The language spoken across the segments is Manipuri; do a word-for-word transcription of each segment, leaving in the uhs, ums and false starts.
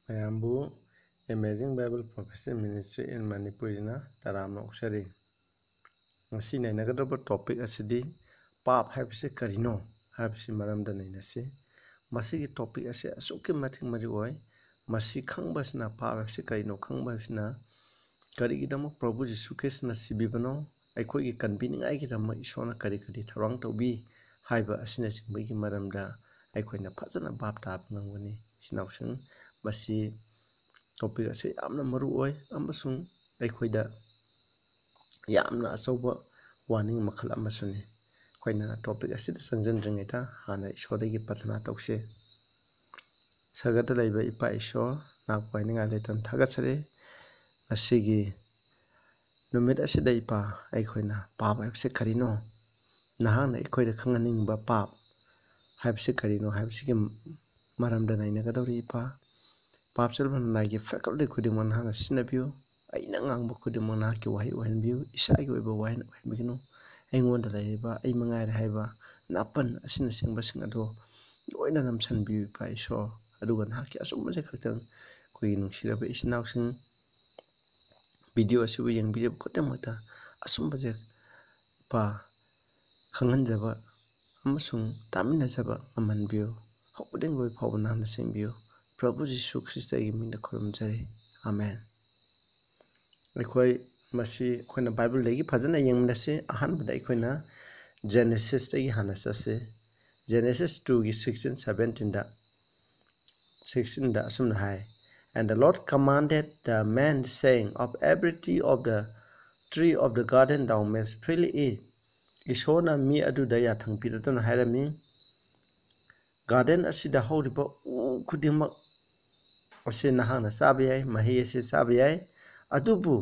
ꯃꯌꯥꯝꯕꯨ Amazing Bible Prophecy Ministry in Manipurꯤꯅ ꯇꯔꯥꯝꯅ ꯑꯣꯛꯆꯔꯤ꯫ ꯉꯁꯤ ꯅꯩꯅꯒꯗꯕ topic ꯑꯁꯤꯗꯤ ꯄꯥꯞ ꯍꯥꯏꯕꯁꯤ ꯀꯔꯤꯅꯣ ꯍꯥꯏꯕꯁꯤ ꯃꯔꯝꯗ ꯅꯩꯅꯁꯤ꯫ ꯃꯁꯤꯒꯤ topic ꯑꯁꯤ ꯑꯁꯨꯛꯀꯤ ꯃꯇꯤꯛ ꯃꯔꯨ ꯑꯣꯏ꯫ ꯃꯁꯤ ꯈꯪꯕꯁꯤꯅ, ꯄꯥꯞ ꯍꯥꯏꯕꯁꯤ ꯀꯔꯤꯅꯣ ꯈꯪꯕ ꯍꯥꯏꯕꯁꯤꯅ, ꯀꯔꯤꯒꯤꯗꯃꯛ ꯄ꯭ꯔꯚꯨ ꯖꯤꯁꯨ ꯈ꯭ꯔꯤꯁꯅ ꯁꯤꯕꯤꯕꯅꯣ, ꯑꯩꯈꯣꯏꯒꯤ ꯀꯟꯕꯤꯅꯤꯡꯉꯥꯏꯒꯤꯗꯃꯛ ꯏꯁꯣꯔꯅ ꯀꯔꯤ ꯀꯔꯤ ꯊꯧꯔꯥꯡ ꯇꯧꯕꯤ ꯍꯥꯏꯕ ꯑꯁꯤꯅꯆꯤꯡꯕꯒꯤ ꯃꯔꯝꯗ ꯑꯩꯈꯣꯏꯅ ꯐꯖꯅ ꯚꯥꯞ ꯇꯥꯕ ꯉꯝꯒꯅꯤ꯫ ꯏꯆꯤꯟ ꯏꯅꯥꯎꯁꯤꯡ, ꯃꯁꯤ topic ꯑꯁꯤ ꯌꯥꯝꯅ ꯃꯔꯨ ꯑꯣꯏ ꯑꯃꯁꯨꯡ ꯑꯩꯈꯣꯏꯗ ꯌꯥꯝꯅ ꯑꯆꯧꯕ warning ꯃꯈꯜ ꯑꯃꯁꯨꯅꯤ꯫ ꯑꯩꯈꯣꯏꯅ topic ꯑꯁꯤꯗ ꯆꯪꯁꯤꯟꯗ꯭ꯔꯤꯉꯩꯗ ꯍꯥꯟꯅ ꯏꯁꯣꯔꯗꯒꯤ ꯄ꯭ꯔꯊꯅꯥ ꯇꯧꯁꯤ꯫ ꯁꯔꯒꯗ ꯂꯩꯕ ꯏꯄꯥ ꯏꯁꯣꯔ, ꯅꯍꯥꯛꯄꯨ ꯍꯥꯏꯅꯤꯡꯉꯥꯏ ꯂꯩꯇꯅ ꯊꯥꯒꯠꯆꯔꯤ꯫ ꯉꯁꯤꯒꯤ ꯅꯨꯃꯤꯠ ꯑꯁꯤꯗ ꯏꯄꯥ, ꯑꯩꯈꯣꯏꯅ ꯄꯥꯞ ꯍꯥꯏꯕꯁꯤ ꯀꯔꯤꯅꯣ? ꯅꯍꯥꯛꯅ ꯑꯩꯈꯣꯏꯗ ꯈꯪꯍꯟꯅꯤꯡꯕ ꯄꯥꯞ ꯍꯥꯏꯕꯁꯤ ꯀꯔꯤꯅꯣ ꯍꯥꯏꯕꯁꯤꯒꯤ ꯃꯔꯝꯗ ꯅꯩꯅꯒꯗꯧꯔꯤ ꯏꯄꯥ꯫ ꯄꯥꯞ ꯆꯦꯜꯕ ꯂꯅꯥꯏꯒꯤ faculty ꯈꯨꯗꯤꯡꯃꯛ ꯅꯍꯥꯛꯅ ꯁꯤꯖꯤꯟꯅꯕꯤꯌꯨ꯫ ꯑꯩꯅ ꯉꯥꯡꯕ ꯈꯨꯗꯤꯡꯃꯛ ꯅꯍꯥꯛꯀꯤ ꯋꯥꯍꯩ ꯑꯣꯏꯍꯟꯕꯤꯌꯨ꯫ ꯏꯁꯥꯒꯤ ꯑꯣꯏꯕ ꯋꯥꯍꯩ ꯑꯣꯏꯍꯟꯕꯤꯒꯅꯨ꯫ ꯑꯩꯉꯣꯟꯗ ꯂꯩꯔꯤꯕ ꯑꯩ ꯃꯉꯥꯏꯔꯦ ꯍꯥꯏꯕ ꯅꯥꯄꯟ ꯑꯁꯤꯅꯆꯤꯡꯕꯁꯤꯡ ꯑꯗꯣ ꯂꯣꯏꯅ ꯅꯝꯁꯤꯟꯕꯤꯌꯨ ꯏꯄꯥ ꯏꯁꯣꯔ꯫ ꯑꯗꯨꯒ ꯅꯍꯥꯛꯀꯤ ꯑꯆꯨꯝꯕꯁꯦ ꯈꯛꯇꯪ ꯑꯩꯈꯣꯏꯒꯤ ꯅꯨꯡꯁꯤꯔꯕ ꯏꯆꯤꯟ ꯏꯅꯥꯎꯁꯤꯡ, video ꯑꯁꯤꯕꯨ ꯌꯦꯡꯕꯤꯔꯤꯕ ꯈꯨꯗꯤꯡꯃꯛꯇ ꯑꯆꯨꯝꯕꯁꯦ ꯏꯄꯥ ꯈꯪꯍꯟꯖꯕ ꯑꯃꯁꯨꯡ ꯇꯥꯃꯤꯟꯅꯖꯕ ꯉꯝꯍꯟꯕꯤꯌꯨ꯫ ꯍꯧꯕꯗꯒꯤ ꯂꯣꯏ ꯐꯥꯎꯕ ꯅꯍꯥꯛꯅ ꯁꯦꯝꯕꯤꯌꯨ꯫ ꯄ꯭ꯔꯚꯨ ꯖꯤꯁꯨ ꯈ꯭ꯔꯤꯁꯇꯒꯤ ꯃꯤꯡꯗ ꯈꯨꯔꯨꯝꯖꯔꯤ꯫ ꯑꯥꯃꯦꯟ꯫ ꯑꯩꯈꯣꯏ ꯃꯁꯤ ꯑꯩꯈꯣꯏꯅ Bibleꯗꯒꯤ ꯐꯖꯅ ꯌꯦꯡꯃꯤꯟꯅꯁꯤ꯫ ꯑꯍꯥꯟꯕꯗ ꯑꯩꯈꯣꯏꯅ Genesisꯇꯒꯤ ꯍꯥꯟꯅ ꯆꯠꯁꯤ꯫ Genesis twoꯒꯤ sixteen, seventeenꯗ, sixteenꯗ ꯑꯁꯨꯝꯅ ꯍꯥꯏ, "And the Lord commanded the man, saying, Of every tree of the, tree of the garden thou mayest freely eat." ꯏꯁꯣꯔꯅ ꯃꯤ ꯑꯗꯨꯗ ꯌꯥꯊꯪ ꯄꯤꯔꯗꯨꯅ ꯍꯥꯏꯔꯝꯃꯤ, "Garden ꯑꯁꯤꯗ ꯍꯧꯔꯤꯕ ꯎ ꯈꯨꯗꯤꯡꯃꯛ ꯑꯁꯤ ꯅꯍꯥꯛꯅ ꯆꯥꯕ ꯌꯥꯏ, ꯃꯍꯩ ꯑꯁꯤ ꯆꯥꯕ ꯌꯥꯏ, ꯑꯗꯨꯕꯨ,"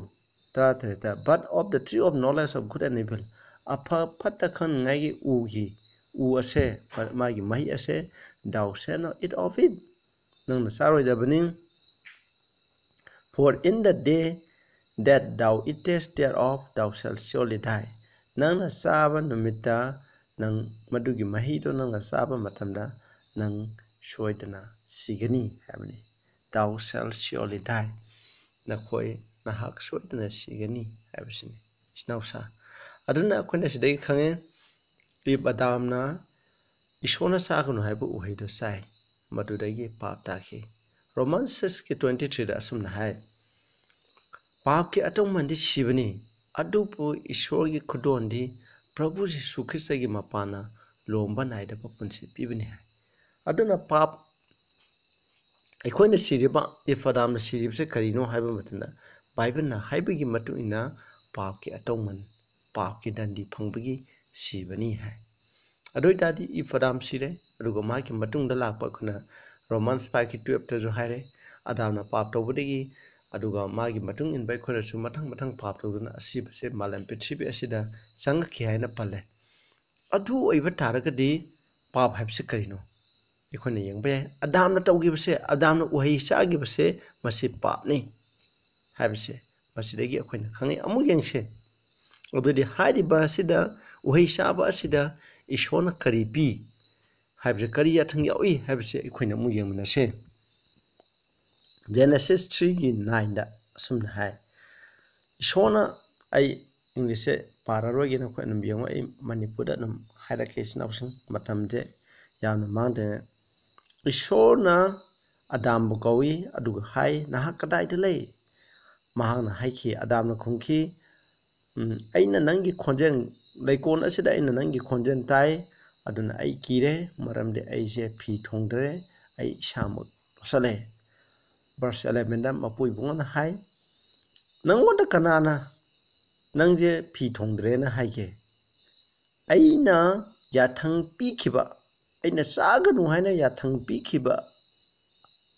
ꯇꯔꯥꯇꯔꯦꯠꯇ, "But of the tree of knowledge of good and evil," ꯑꯐ ꯐꯠꯇ ꯈꯪꯅꯤꯡꯉꯥꯏꯒꯤ ꯎꯒꯤ, ꯎ ꯑꯁꯦ, ꯃꯥꯒꯤ ꯃꯍꯩ ꯑꯁꯦ, "Thou shalt not eat of it," ꯅꯪꯅ ꯆꯥꯔꯣꯏꯗꯕꯅꯤ꯫ "For in the day that thou eatest thereof, thou shalt surely die." ꯅꯪꯅ ꯆꯥꯕ ꯅꯨꯃꯤꯠꯇ ꯅꯪ ꯃꯗꯨꯒꯤ ꯃꯍꯩꯗꯣ ꯅꯪꯅ ꯆꯥꯕ ꯃꯇꯝꯗ ꯅꯪ ꯁꯣꯏꯗꯅ ꯁꯤꯒꯅꯤ ꯍꯥꯏꯕꯅꯤ꯫ "Thou shalt surely die." ꯅꯈꯣꯏ, ꯅꯍꯥꯛ ꯁꯣꯏꯗꯅ ꯁꯤꯒꯅꯤ ꯍꯥꯏꯕꯁꯤꯅꯤ꯫ ꯏꯆꯤꯟ ꯏꯅꯥꯎꯁꯥ, ꯑꯗꯨꯅ ꯑꯩꯈꯣꯏꯅ ꯁꯤꯗꯒꯤ ꯈꯪꯉꯦ, ꯏꯕ ꯑꯗꯥꯝꯅ ꯏꯁꯣꯔꯅ ꯆꯥꯒꯅꯨ ꯍꯥꯏꯕ ꯎꯍꯩꯗꯨ ꯆꯥꯏ, ꯃꯗꯨꯗꯒꯤ ꯄꯥꯞ ꯇꯥꯈꯤ꯫ ꯔꯣꯃꯟ ꯁꯤꯛꯁꯀꯤ ꯇ꯭ꯋꯦꯟꯇꯤ ꯊ꯭ꯔꯤꯗ ꯑꯁꯨꯝꯅ ꯍꯥꯏ, "ꯄꯥꯞꯀꯤ ꯑꯇꯧꯃꯟꯗꯤ ꯁꯤꯕꯅꯤ, ꯑꯗꯨꯕꯨ ꯏꯁꯣꯔꯒꯤ ꯈꯨꯗꯣꯜꯗꯤ ꯄ꯭ꯔꯚꯨ ꯖꯤꯁꯨ ꯈ꯭ꯔꯤꯁꯇꯒꯤ ꯃꯄꯥꯟꯅ ꯂꯣꯝꯕ ꯅꯥꯏꯗꯕ ꯄꯨꯟꯁꯤ ꯄꯤꯕꯅꯤ" ꯍꯥꯏ꯫ ꯑꯗꯨꯅ ꯄꯥꯞ, ꯑꯩꯈꯣꯏꯅ ꯁꯤꯔꯤꯕ, ꯏꯕ ꯑꯗꯥꯝꯅ ꯁꯤꯔꯤꯕꯁꯦ ꯀꯔꯤꯅꯣ ꯍꯥꯏꯕ ꯃꯇꯝꯗ, ꯕꯥꯏꯕꯜꯅ ꯍꯥꯏꯕꯒꯤ ꯃꯇꯨꯡ ꯏꯟꯅ ꯄꯥꯞꯀꯤ ꯑꯇꯧꯃꯟ, ꯄꯥꯞꯀꯤ ꯗꯟꯗꯤ ꯐꯪꯕꯒꯤ ꯁꯤꯕꯅꯤ ꯍꯥꯏ꯫ ꯑꯗꯨ ꯑꯣꯏꯇꯥꯔꯗꯤ ꯏꯕ ꯑꯗꯥꯝ ꯁꯤꯔꯦ, ꯑꯗꯨꯒ ꯃꯥꯒꯤ ꯃꯇꯨꯡꯗ ꯂꯥꯛꯄ ꯑꯩꯈꯣꯏꯅ ꯔꯣꯃꯟꯁ ꯐꯥꯏꯚꯀꯤ ꯇꯨꯌꯦꯜꯞꯇꯁꯨ ꯍꯥꯏꯔꯦ, ꯑꯗꯥꯝꯅ ꯄꯥꯞ ꯇꯧꯕꯗꯒꯤ, ꯑꯗꯨꯒ ꯃꯥꯒꯤ ꯃꯇꯨꯡ ꯏꯟꯕ ꯑꯩꯈꯣꯏꯅꯁꯨ ꯃꯊꯪ ꯃꯊꯪ ꯄꯥꯞ ꯇꯧꯗꯨꯅ ꯑꯁꯤꯕꯁꯦ ꯃꯥꯂꯦꯝ ꯄ꯭ꯔꯤꯊꯤꯕꯤ ꯑꯁꯤꯗ ꯆꯪꯉꯛꯈꯤ ꯍꯥꯏꯅ ꯄꯜꯂꯦ꯫ ꯑꯗꯨ ꯑꯣꯏꯕ ꯇꯥꯔꯒꯗꯤ ꯄꯥꯞ ꯍꯥꯏꯕꯁꯤ ꯀꯔꯤꯅꯣ? ꯑꯩꯈꯣꯏꯅ ꯌꯦꯡꯕ ꯌꯥꯏ, ꯑꯗꯥꯝꯅ ꯇꯧꯈꯤꯕꯁꯦ, ꯑꯗꯥꯝꯅ ꯎꯍꯩ ꯆꯥꯈꯤꯕꯁꯦ, ꯃꯁꯤ ꯄꯥꯞꯅꯤ ꯍꯥꯏꯕꯁꯦ ꯃꯁꯤꯗꯒꯤ ꯑꯩꯈꯣꯏꯅ ꯈꯪꯉꯤ꯫ ꯑꯃꯨꯛ ꯌꯦꯡꯁꯦ꯫ ꯑꯗꯨꯗꯤ ꯍꯥꯏꯔꯤꯕ ꯑꯁꯤꯗ, ꯎꯍꯩ ꯆꯥꯕ ꯑꯁꯤꯗ ꯏꯁꯣꯔꯅ ꯀꯔꯤ ꯄꯤ ꯍꯥꯏꯕꯁꯦ, ꯀꯔꯤ ꯌꯥꯊꯪ ꯌꯥꯎꯏ ꯍꯥꯏꯕꯁꯦ ꯑꯩꯈꯣꯏꯅ ꯑꯃꯨꯛ ꯌꯦꯡꯃꯤꯟꯅꯁꯦ꯫ ꯖꯦꯅꯦꯁꯤꯁ ꯊ꯭ꯔꯤꯒꯤ ꯅꯥꯏꯟꯗ ꯑꯁꯨꯝꯅ ꯍꯥꯏ, ꯏꯁꯣꯔꯅ, ꯑꯩ ꯏꯪꯂꯤꯁꯁꯦ ꯄꯥꯔꯔꯣꯏꯒꯦ, ꯅꯈꯣꯏ ꯑꯗꯨꯝ ꯌꯦꯡꯉꯣ, ꯑꯩ ꯃꯅꯤꯄꯨꯔꯗ ꯑꯗꯨꯝ ꯍꯥꯏꯔꯛꯀꯦ, ꯏꯆꯤꯟ ꯏꯅꯥꯎꯁꯤꯡ, ꯃꯇꯝꯁꯦ ꯌꯥꯝꯅ ꯃꯥꯡꯗꯦ꯫ ꯏꯁꯣꯔꯅ ꯑꯗꯥꯝꯕꯨ ꯀꯧꯏ, ꯑꯗꯨꯒ ꯍꯥꯏ, "ꯅꯍꯥꯛ ꯀꯗꯥꯏꯗ ꯂꯩ?" ꯃꯍꯥꯛꯅ ꯍꯥꯏꯈꯤ, ꯑꯗꯥꯝꯅ ꯈꯨꯝꯈꯤ, "ꯎꯝ, ꯑꯩꯅ ꯅꯪꯒꯤ ꯈꯣꯟꯖꯦꯜ, ꯂꯩꯀꯣꯜ ꯑꯁꯤꯗ ꯑꯩꯅ ꯅꯪꯒꯤ ꯈꯣꯟꯖꯦꯜ ꯇꯥꯏ, ꯑꯗꯨꯅ ꯑꯩ ꯀꯤꯔꯦ, ꯃꯔꯝꯗꯤ ꯑꯩꯁꯦ ꯐꯤ ꯊꯣꯡꯗ꯭ꯔꯦ, ꯑꯩ ꯏꯁꯥꯃꯛ ꯂꯣꯠꯁꯜꯂꯦ꯫" ꯚꯔꯁ ꯑꯦꯂꯦꯚꯦꯟꯗ ꯃꯄꯨ ꯏꯕꯨꯡꯉꯣꯅ ꯍꯥꯏ, "ꯅꯪꯉꯣꯟꯗ ꯀꯅꯥꯅ ꯅꯪꯁꯦ ꯐꯤ ꯊꯣꯡꯗ꯭ꯔꯦꯅ ꯍꯥꯏꯒꯦ? ꯑꯩꯅ ꯌꯥꯊꯪ ꯄꯤꯈꯤꯕ, ꯑꯩꯅ ꯆꯥꯒꯅꯨ ꯍꯥꯏꯅ ꯌꯥꯊꯪ ꯄꯤꯈꯤꯕ,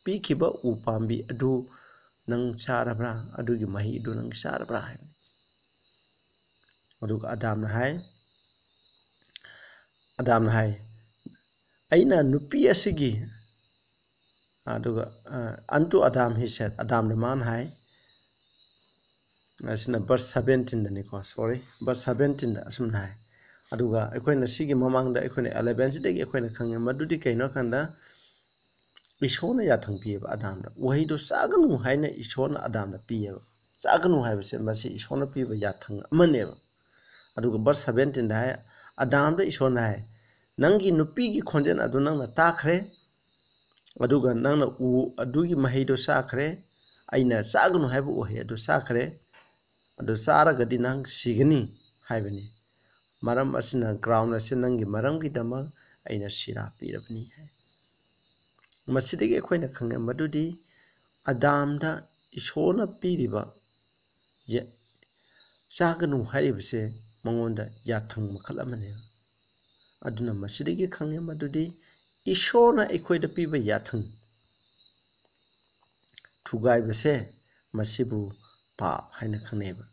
ꯄꯤꯈꯤꯕ ꯎ ꯄꯥꯝꯕꯤ ꯑꯗꯨ ꯅꯪ ꯆꯥꯔꯕ꯭ꯔꯥ? ꯑꯗꯨꯒꯤ ꯃꯍꯩ ꯑꯗꯨ ꯅꯪ ꯆꯥꯔꯕ꯭ꯔꯥ?" ꯍꯥꯏꯕꯅꯤ꯫ ꯑꯗꯨꯒ ꯑꯗꯥꯝꯅ ꯍꯥꯏ, ꯑꯗꯥꯝꯅ ꯍꯥꯏ, "ꯑꯩꯅ ꯅꯨꯄꯤ ꯑꯁꯤꯒꯤ," ꯑꯗꯨꯒ, ꯑ, "Unto Adam he said," ꯑꯗꯥꯝꯗ ꯃꯥꯅ ꯍꯥꯏ, ꯑꯁꯤꯅ ꯚꯔꯁ ꯁꯚꯦꯟꯇꯤꯟꯗꯅꯤꯀꯣ, ꯁꯣꯔꯤ, ꯚꯔꯁ ꯁꯚꯦꯟꯇꯤꯟꯗ ꯑꯁꯨꯝꯅ ꯍꯥꯏ꯫ ꯑꯗꯨꯒ ꯑꯩꯈꯣꯏꯅ ꯁꯤꯒꯤ ꯃꯃꯥꯡꯗ ꯑꯩꯈꯣꯏꯅ ꯑꯦꯂꯦꯚꯦꯟꯁꯤꯗꯒꯤ ꯑꯩꯈꯣꯏꯅ ꯈꯪꯉꯦ, ꯃꯗꯨꯗꯤ ꯀꯩꯅꯣ ꯍꯥꯏ ꯀꯥꯟꯗ, ꯏꯁꯣꯔꯅ ꯌꯥꯊꯪ ꯄꯤꯌꯦꯕ ꯑꯗꯥꯝꯗ꯫ ꯎꯍꯩꯗꯣ ꯆꯥꯒꯅꯨ ꯍꯥꯏꯅ ꯏꯁꯣꯔꯅ ꯑꯗꯥꯝꯗ ꯄꯤꯌꯦꯕ꯫ ꯆꯥꯒꯅꯨ ꯍꯥꯏꯕꯁꯦ ꯃꯁꯤ ꯏꯁꯣꯔꯅ ꯄꯤꯕ ꯌꯥꯊꯪ ꯑꯃꯅꯦꯕ꯫ ꯑꯗꯨꯒ verse seventeenꯗ ꯍꯥꯏ, ꯑꯗꯥꯝꯗ ꯏꯁꯣꯔꯅ ꯍꯥꯏ, "ꯅꯪꯒꯤ ꯅꯨꯄꯤꯒꯤ ꯈꯣꯟꯖꯦꯜ ꯑꯗꯨ ꯅꯪꯅ ꯇꯥꯈ꯭ꯔꯦ, ꯑꯗꯨꯒ ꯅꯪꯅ ꯎ ꯑꯗꯨꯒꯤ ꯃꯍꯩꯗꯣ ꯆꯥꯈ꯭ꯔꯦ, ꯑꯩꯅ ꯆꯥꯒꯅꯨ ꯍꯥꯏꯕ ꯎꯍꯩ ꯑꯗꯨ ꯆꯥꯈ꯭ꯔꯦ, ꯑꯗꯨ ꯆꯥꯔꯒꯗꯤ ꯅꯪ ꯁꯤꯒꯅꯤ" ꯍꯥꯏꯕꯅꯤ꯫ "ꯃꯔꯝ ꯑꯁꯤꯅ ground ꯑꯁꯤ ꯅꯪꯒꯤ ꯃꯔꯝꯒꯤꯗꯃꯛ ꯑꯩꯅ ꯁꯤꯔꯥ ꯄꯤꯔꯕꯅꯤ" ꯍꯥꯏ꯫ ꯃꯁꯤꯗꯒꯤ ꯑꯩꯈꯣꯏꯅ ꯈꯪꯉꯦ ꯃꯗꯨꯗꯤ ꯑꯗꯥꯝꯗ ꯏꯁꯣꯔꯅ ꯄꯤꯔꯤꯕ ꯌꯦ-, ꯆꯥꯒꯅꯨ ꯍꯥꯏꯔꯤꯕꯁꯦ ꯃꯉꯣꯟꯗ ꯌꯥꯊꯪ ꯃꯈꯜ ꯑꯃꯅꯦꯕ꯫ ꯑꯗꯨꯅ ꯃꯁꯤꯗꯒꯤ ꯈꯪꯉꯦ ꯃꯗꯨꯗꯤ ꯏꯁꯣꯔꯅ ꯑꯩꯈꯣꯏꯗ ꯄꯤꯕ ꯌꯥꯊꯪ ꯊꯨꯒꯥꯏꯕꯁꯦ ꯃꯁꯤꯕꯨ ꯄꯥꯞ ꯍꯥꯏꯅ ꯈꯪꯅꯩꯕ꯫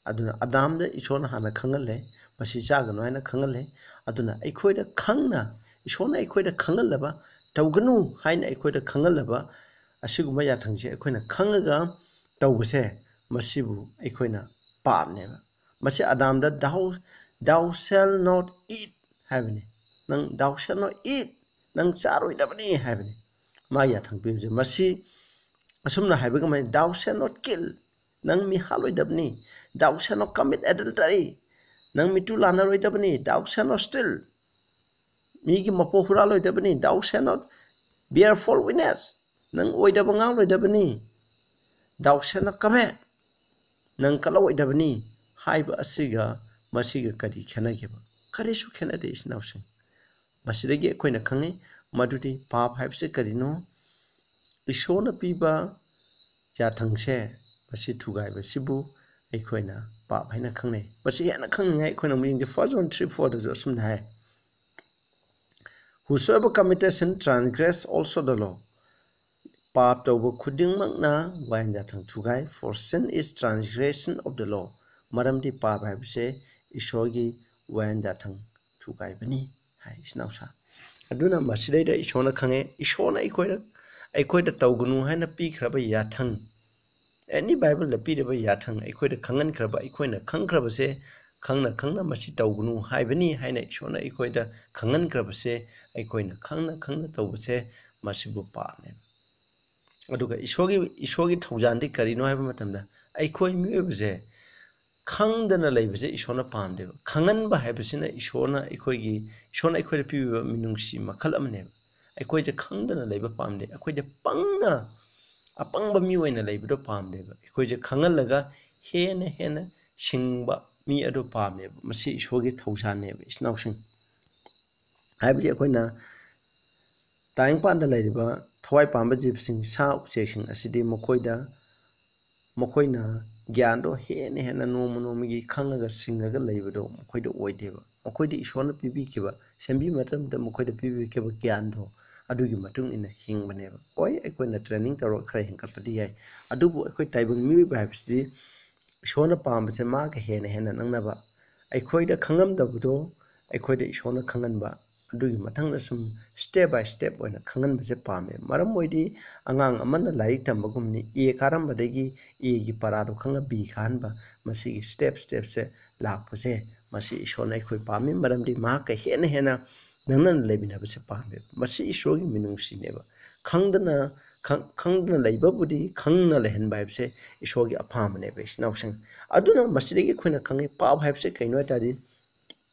ꯑꯗꯨꯅ ꯑꯗꯥꯝꯗ ꯏꯁꯣꯔꯅ ꯍꯥꯟꯅ ꯈꯪꯍꯜꯂꯦ, ꯃꯁꯤ ꯆꯥꯒꯅꯨ ꯍꯥꯏꯅ ꯈꯪꯍꯜꯂꯦ꯫ ꯑꯗꯨꯅ ꯑꯩꯈꯣꯏꯗ ꯈꯪꯅ, ꯏꯁꯣꯔꯅ ꯑꯩꯈꯣꯏꯗ ꯈꯪꯍꯜꯂꯕ, ꯇꯧꯒꯅꯨ ꯍꯥꯏꯅ ꯑꯩꯈꯣꯏꯗ ꯈꯪꯍꯜꯂꯕ ꯑꯁꯤꯒꯨꯝꯕ ꯌꯥꯊꯪꯁꯦ ꯑꯩꯈꯣꯏꯅ ꯈꯪꯉꯒ ꯇꯧꯕꯁꯦ, ꯃꯁꯤꯕꯨ ꯑꯩꯈꯣꯏꯅ ꯄꯥꯞꯅꯦꯕ꯫ ꯃꯁꯤ ꯑꯗꯥꯝꯗ "Thou, thou shalt not eat" ꯍꯥꯏꯕꯅꯤ꯫ ꯅꯪ "Thou shalt not eat", ꯅꯪ ꯆꯥꯔꯣꯏꯗꯕꯅꯤ ꯍꯥꯏꯕꯅꯤ꯫ ꯃꯥꯒꯤ ꯌꯥꯊꯪ ꯄꯤꯕꯁꯦ ꯃꯁꯤ ꯑꯁꯨꯝꯅ ꯍꯥꯏꯕꯒ ꯃꯥꯟꯅꯩ, "Thou shalt not kill", ꯅꯪ ꯃꯤ ꯍꯥꯠꯂꯣꯏꯗꯕꯅꯤ꯫ "Thou shalt not commit adultery", ꯅꯪ ꯃꯤꯇꯨ ꯂꯥꯟꯅꯔꯣꯏꯗꯕꯅꯤ꯫ "Thou shalt not steal", ꯃꯤꯒꯤ ꯃꯄꯣꯛ ꯍꯨꯔꯥꯜꯂꯣꯏꯗꯕꯅꯤ꯫ "Thou shalt not bear false witness", ꯅꯪ ꯑꯣꯏꯗꯕ ꯉꯥꯡꯂꯣꯏꯗꯕꯅꯤ꯫ "Thou shalt not covet", ꯅꯪ ꯀꯜꯂꯛꯑꯣꯏꯗꯕꯅꯤ ꯍꯥꯏꯕ ꯑꯁꯤꯒ ꯃꯁꯤꯒ ꯀꯔꯤ ꯈꯦꯠꯅꯒꯦꯕ? ꯀꯔꯤꯁꯨ ꯈꯦꯠꯅꯗꯦ, ꯏꯆꯤꯟ ꯏꯅꯥꯎꯁꯤꯡ꯫ ꯃꯁꯤꯗꯒꯤ ꯑꯩꯈꯣꯏꯅ ꯈꯪꯉꯤ ꯃꯗꯨꯗꯤ ꯄꯥꯞ ꯍꯥꯏꯕꯁꯤ ꯀꯔꯤꯅꯣ? ꯏꯁꯣꯔꯅ ꯄꯤꯕ ꯌꯥꯊꯪꯁꯦ, ꯃꯁꯤ ꯊꯨꯒꯥꯏꯕꯁꯤꯕꯨ ꯑꯩꯈꯣꯏꯅ ꯄꯥꯞ ꯍꯥꯏꯅ ꯈꯪꯅꯩ꯫ ꯃꯁꯤ ꯍꯦꯟꯅ ꯈꯪꯅꯤꯡꯉꯥꯏ ꯑꯩꯈꯣꯏꯅ ꯑꯃꯨꯛ ꯌꯦꯡꯁꯤ꯫ First John three fourꯗꯁꯨ ꯑꯁꯨꯝꯅ ꯍꯥꯏ, "Whosoever committed sin transgress also the law." ꯄꯥꯞ ꯇꯧꯕ ꯈꯨꯗꯤꯡꯃꯛꯅ ꯋꯥꯌꯦꯜ ꯌꯥꯊꯪ ꯊꯨꯒꯥꯏ꯫ "For sin is transgression of the law." ꯃꯔꯝꯗꯤ ꯄꯥꯞ ꯍꯥꯏꯕꯁꯦ ꯏꯁꯣꯔꯒꯤ ꯋꯥꯌꯦꯜ ꯌꯥꯊꯪ ꯊꯨꯒꯥꯏꯕꯅꯤ ꯍꯥꯏ, ꯏꯆꯤꯟ ꯏꯅꯥꯎꯁꯥ꯫ ꯑꯗꯨꯅ ꯃꯁꯤꯗꯩꯗ ꯏꯁꯣꯔꯅ ꯈꯪꯉꯦ, ꯏꯁꯣꯔꯅ ꯑꯩꯈꯣꯏꯗ, ꯑꯩꯈꯣꯏꯗ ꯇꯧꯒꯅꯨ ꯍꯥꯏꯅ ꯄꯤꯈ꯭ꯔꯕ ꯌꯥꯊꯪ, ꯑꯦꯅꯤ ꯕꯥꯏꯕꯜꯗ ꯄꯤꯔꯤꯕ ꯌꯥꯊꯪ, ꯑꯩꯈꯣꯏꯗ ꯈꯪꯍꯟꯈ꯭ꯔꯕ, ꯑꯩꯈꯣꯏꯅ ꯈꯪꯈ꯭ꯔꯕꯁꯦ, ꯈꯪꯅ ꯈꯪꯅ ꯃꯁꯤ ꯇꯧꯒꯅꯨ ꯍꯥꯏꯕꯅꯤ ꯍꯥꯏꯅ ꯏꯁꯣꯔꯅ ꯑꯩꯈꯣꯏꯗ ꯈꯪꯍꯟꯈ꯭ꯔꯕꯁꯦ, ꯑꯩꯈꯣꯏꯅ ꯈꯪꯅ ꯈꯪꯅ ꯇꯧꯕꯁꯦ ꯃꯁꯤꯕꯨ ꯄꯥꯞꯅꯦꯕ꯫ ꯑꯗꯨꯒ ꯏꯁꯣꯔꯒꯤ, ꯏꯁꯣꯔꯒꯤ ꯊꯧꯖꯥꯜꯗꯤ ꯀꯔꯤꯅꯣ ꯍꯥꯏꯕ ꯃꯇꯝꯗ, ꯑꯩꯈꯣꯏ ꯃꯤꯑꯣꯏꯕꯁꯦ ꯈꯪꯗꯅ ꯂꯩꯕꯁꯦ ꯏꯁꯣꯔꯅ ꯄꯥꯝꯗꯦꯕ꯫ ꯈꯪꯍꯟꯕ ꯍꯥꯏꯕꯁꯤꯅ ꯏꯁꯣꯔꯅ ꯑꯩꯈꯣꯏꯒꯤ, ꯏꯁꯣꯔꯅ ꯑꯩꯈꯣꯏꯗ ꯄꯤꯕꯤꯕ ꯃꯤꯅꯨꯡꯁꯤ ꯃꯈꯜ ꯑꯃꯅꯦꯕ꯫ ꯑꯩꯈꯣꯏꯁꯦ ꯈꯪꯗꯅ ꯂꯩꯕ ꯄꯥꯝꯗꯦ꯫ ꯑꯩꯈꯣꯏꯁꯦ ꯄꯪꯅ, ꯑꯄꯪꯕ ꯃꯤ ꯑꯣꯏꯅ ꯂꯩꯕꯗꯣ ꯄꯥꯝꯗꯦꯕ꯫ ꯑꯩꯈꯣꯏꯁꯦ ꯈꯪꯍꯜꯂꯒ ꯍꯦꯟꯅ ꯍꯦꯟꯅ ꯁꯤꯡꯕ ꯃꯤ ꯑꯗꯨ ꯄꯥꯝꯃꯦꯕ꯫ ꯃꯁꯤ ꯏꯁꯣꯔꯒꯤ ꯊꯧꯖꯥꯜꯅꯦꯕ, ꯏꯆꯤꯟ ꯏꯅꯥꯎꯁꯤꯡ꯫ ꯍꯥꯏꯕꯗꯤ ꯑꯩꯈꯣꯏꯅ ꯇꯥꯏꯕꯪꯄꯥꯟꯗ ꯂꯩꯔꯤꯕ ꯊꯋꯥꯏ ꯄꯥꯟꯕ ꯖꯤꯕꯁꯤꯡ, ꯁꯥ ꯎꯆꯦꯛꯁꯤꯡ ꯑꯁꯤꯗꯤ ꯃꯈꯣꯏꯗ, ꯃꯈꯣꯏꯅ ꯒ꯭ꯌꯥꯟꯗꯣ ꯍꯦꯟꯅ ꯍꯦꯟꯅ ꯅꯣꯡꯃ ꯅꯣꯡꯃꯒꯤ ꯈꯪꯉꯒ ꯁꯤꯡꯉꯒ ꯂꯩꯕꯗꯣ ꯃꯈꯣꯏꯗ ꯑꯣꯏꯗꯦꯕ꯫ ꯃꯈꯣꯏꯗ ꯏꯁꯣꯔꯅ ꯄꯤꯕꯤꯈꯤꯕ, ꯁꯦꯝꯕꯤꯕ ꯃꯇꯝꯗ ꯃꯈꯣꯏꯗ ꯄꯤꯕꯤꯈꯤꯕ ꯒ꯭ꯌꯥꯟꯗꯣ ꯑꯗꯨꯒꯤ ꯃꯇꯨꯡ ꯏꯟꯅ ꯍꯤꯡꯕꯅꯦꯕ꯫ ꯍꯣꯏ, ꯑꯩꯈꯣꯏꯅ training ꯇꯧꯔꯒ ꯈꯔ ꯍꯦꯟꯒꯠꯄꯗꯤ ꯌꯥꯏ, ꯑꯗꯨꯕꯨ ꯑꯩꯈꯣꯏ ꯇꯥꯏꯕꯪ ꯃꯤꯑꯣꯏꯕ ꯍꯥꯏꯕꯁꯤꯗꯤ ꯏꯁꯣꯔꯅ ꯄꯥꯝꯕꯁꯦ ꯃꯥꯒ ꯍꯦꯟꯅ ꯍꯦꯟꯅ ꯅꯛꯅꯕ, ꯑꯩꯈꯣꯏꯗ ꯈꯪꯉꯝꯗꯕꯗꯣ ꯑꯩꯈꯣꯏꯗ ꯏꯁꯣꯔꯅ ꯈꯪꯍꯟꯕ, ꯑꯗꯨꯒꯤ ꯃꯊꯪꯗ ꯁꯨꯝ step by step ꯑꯣꯏꯅ ꯈꯪꯍꯟꯕꯁꯦ ꯄꯥꯝꯃꯦ꯫ ꯃꯔꯝ ꯑꯣꯏꯗꯤ ꯑꯉꯥꯡ ꯑꯃꯅ ꯂꯥꯏꯔꯤꯛ ꯇꯝꯕꯒꯨꯝꯅꯤ, A ꯀꯥꯔꯝꯕꯗꯒꯤ Aꯒꯤ ꯄꯔꯥꯗꯣ ꯈꯪꯉ B ꯀꯥꯍꯟꯕ, ꯃꯁꯤꯒꯤ step stepꯁꯦ ꯂꯥꯛꯄꯁꯦ, ꯃꯁꯤ ꯏꯁꯣꯔꯅ ꯑꯩꯈꯣꯏ ꯄꯥꯝꯃꯤ꯫ ꯃꯔꯝꯗꯤ ꯃꯍꯥꯛꯀ ꯍꯦꯟꯅ ꯍꯦꯟꯅ ꯅꯛꯅꯅ ꯂꯩꯃꯤꯟꯅꯕꯁꯦ ꯄꯥꯝꯃꯦꯕ꯫ ꯃꯁꯤ ꯏꯁꯣꯔꯒꯤ ꯃꯤꯅꯨꯡꯁꯤꯅꯦꯕ꯫ ꯈꯪꯗꯅ, ꯈꯪ-, ꯈꯪꯗꯅ ꯂꯩꯕꯕꯨꯗꯤ ꯈꯪꯅ ꯂꯩꯍꯟꯕ ꯍꯥꯏꯕꯁꯦ ꯏꯁꯣꯔꯒꯤ ꯑꯄꯥꯝꯕꯅꯦꯕ, ꯏꯆꯤꯟ ꯏꯅꯥꯎꯁꯤꯡ꯫ ꯑꯗꯨꯅ ꯃꯁꯤꯗꯒꯤ ꯑꯩꯈꯣꯏꯅ ꯈꯪꯉꯤ, ꯄꯥꯞ ꯍꯥꯏꯕꯁꯦ ꯀꯩꯅꯣ ꯍꯥꯏ ꯇꯥꯔꯗꯤ,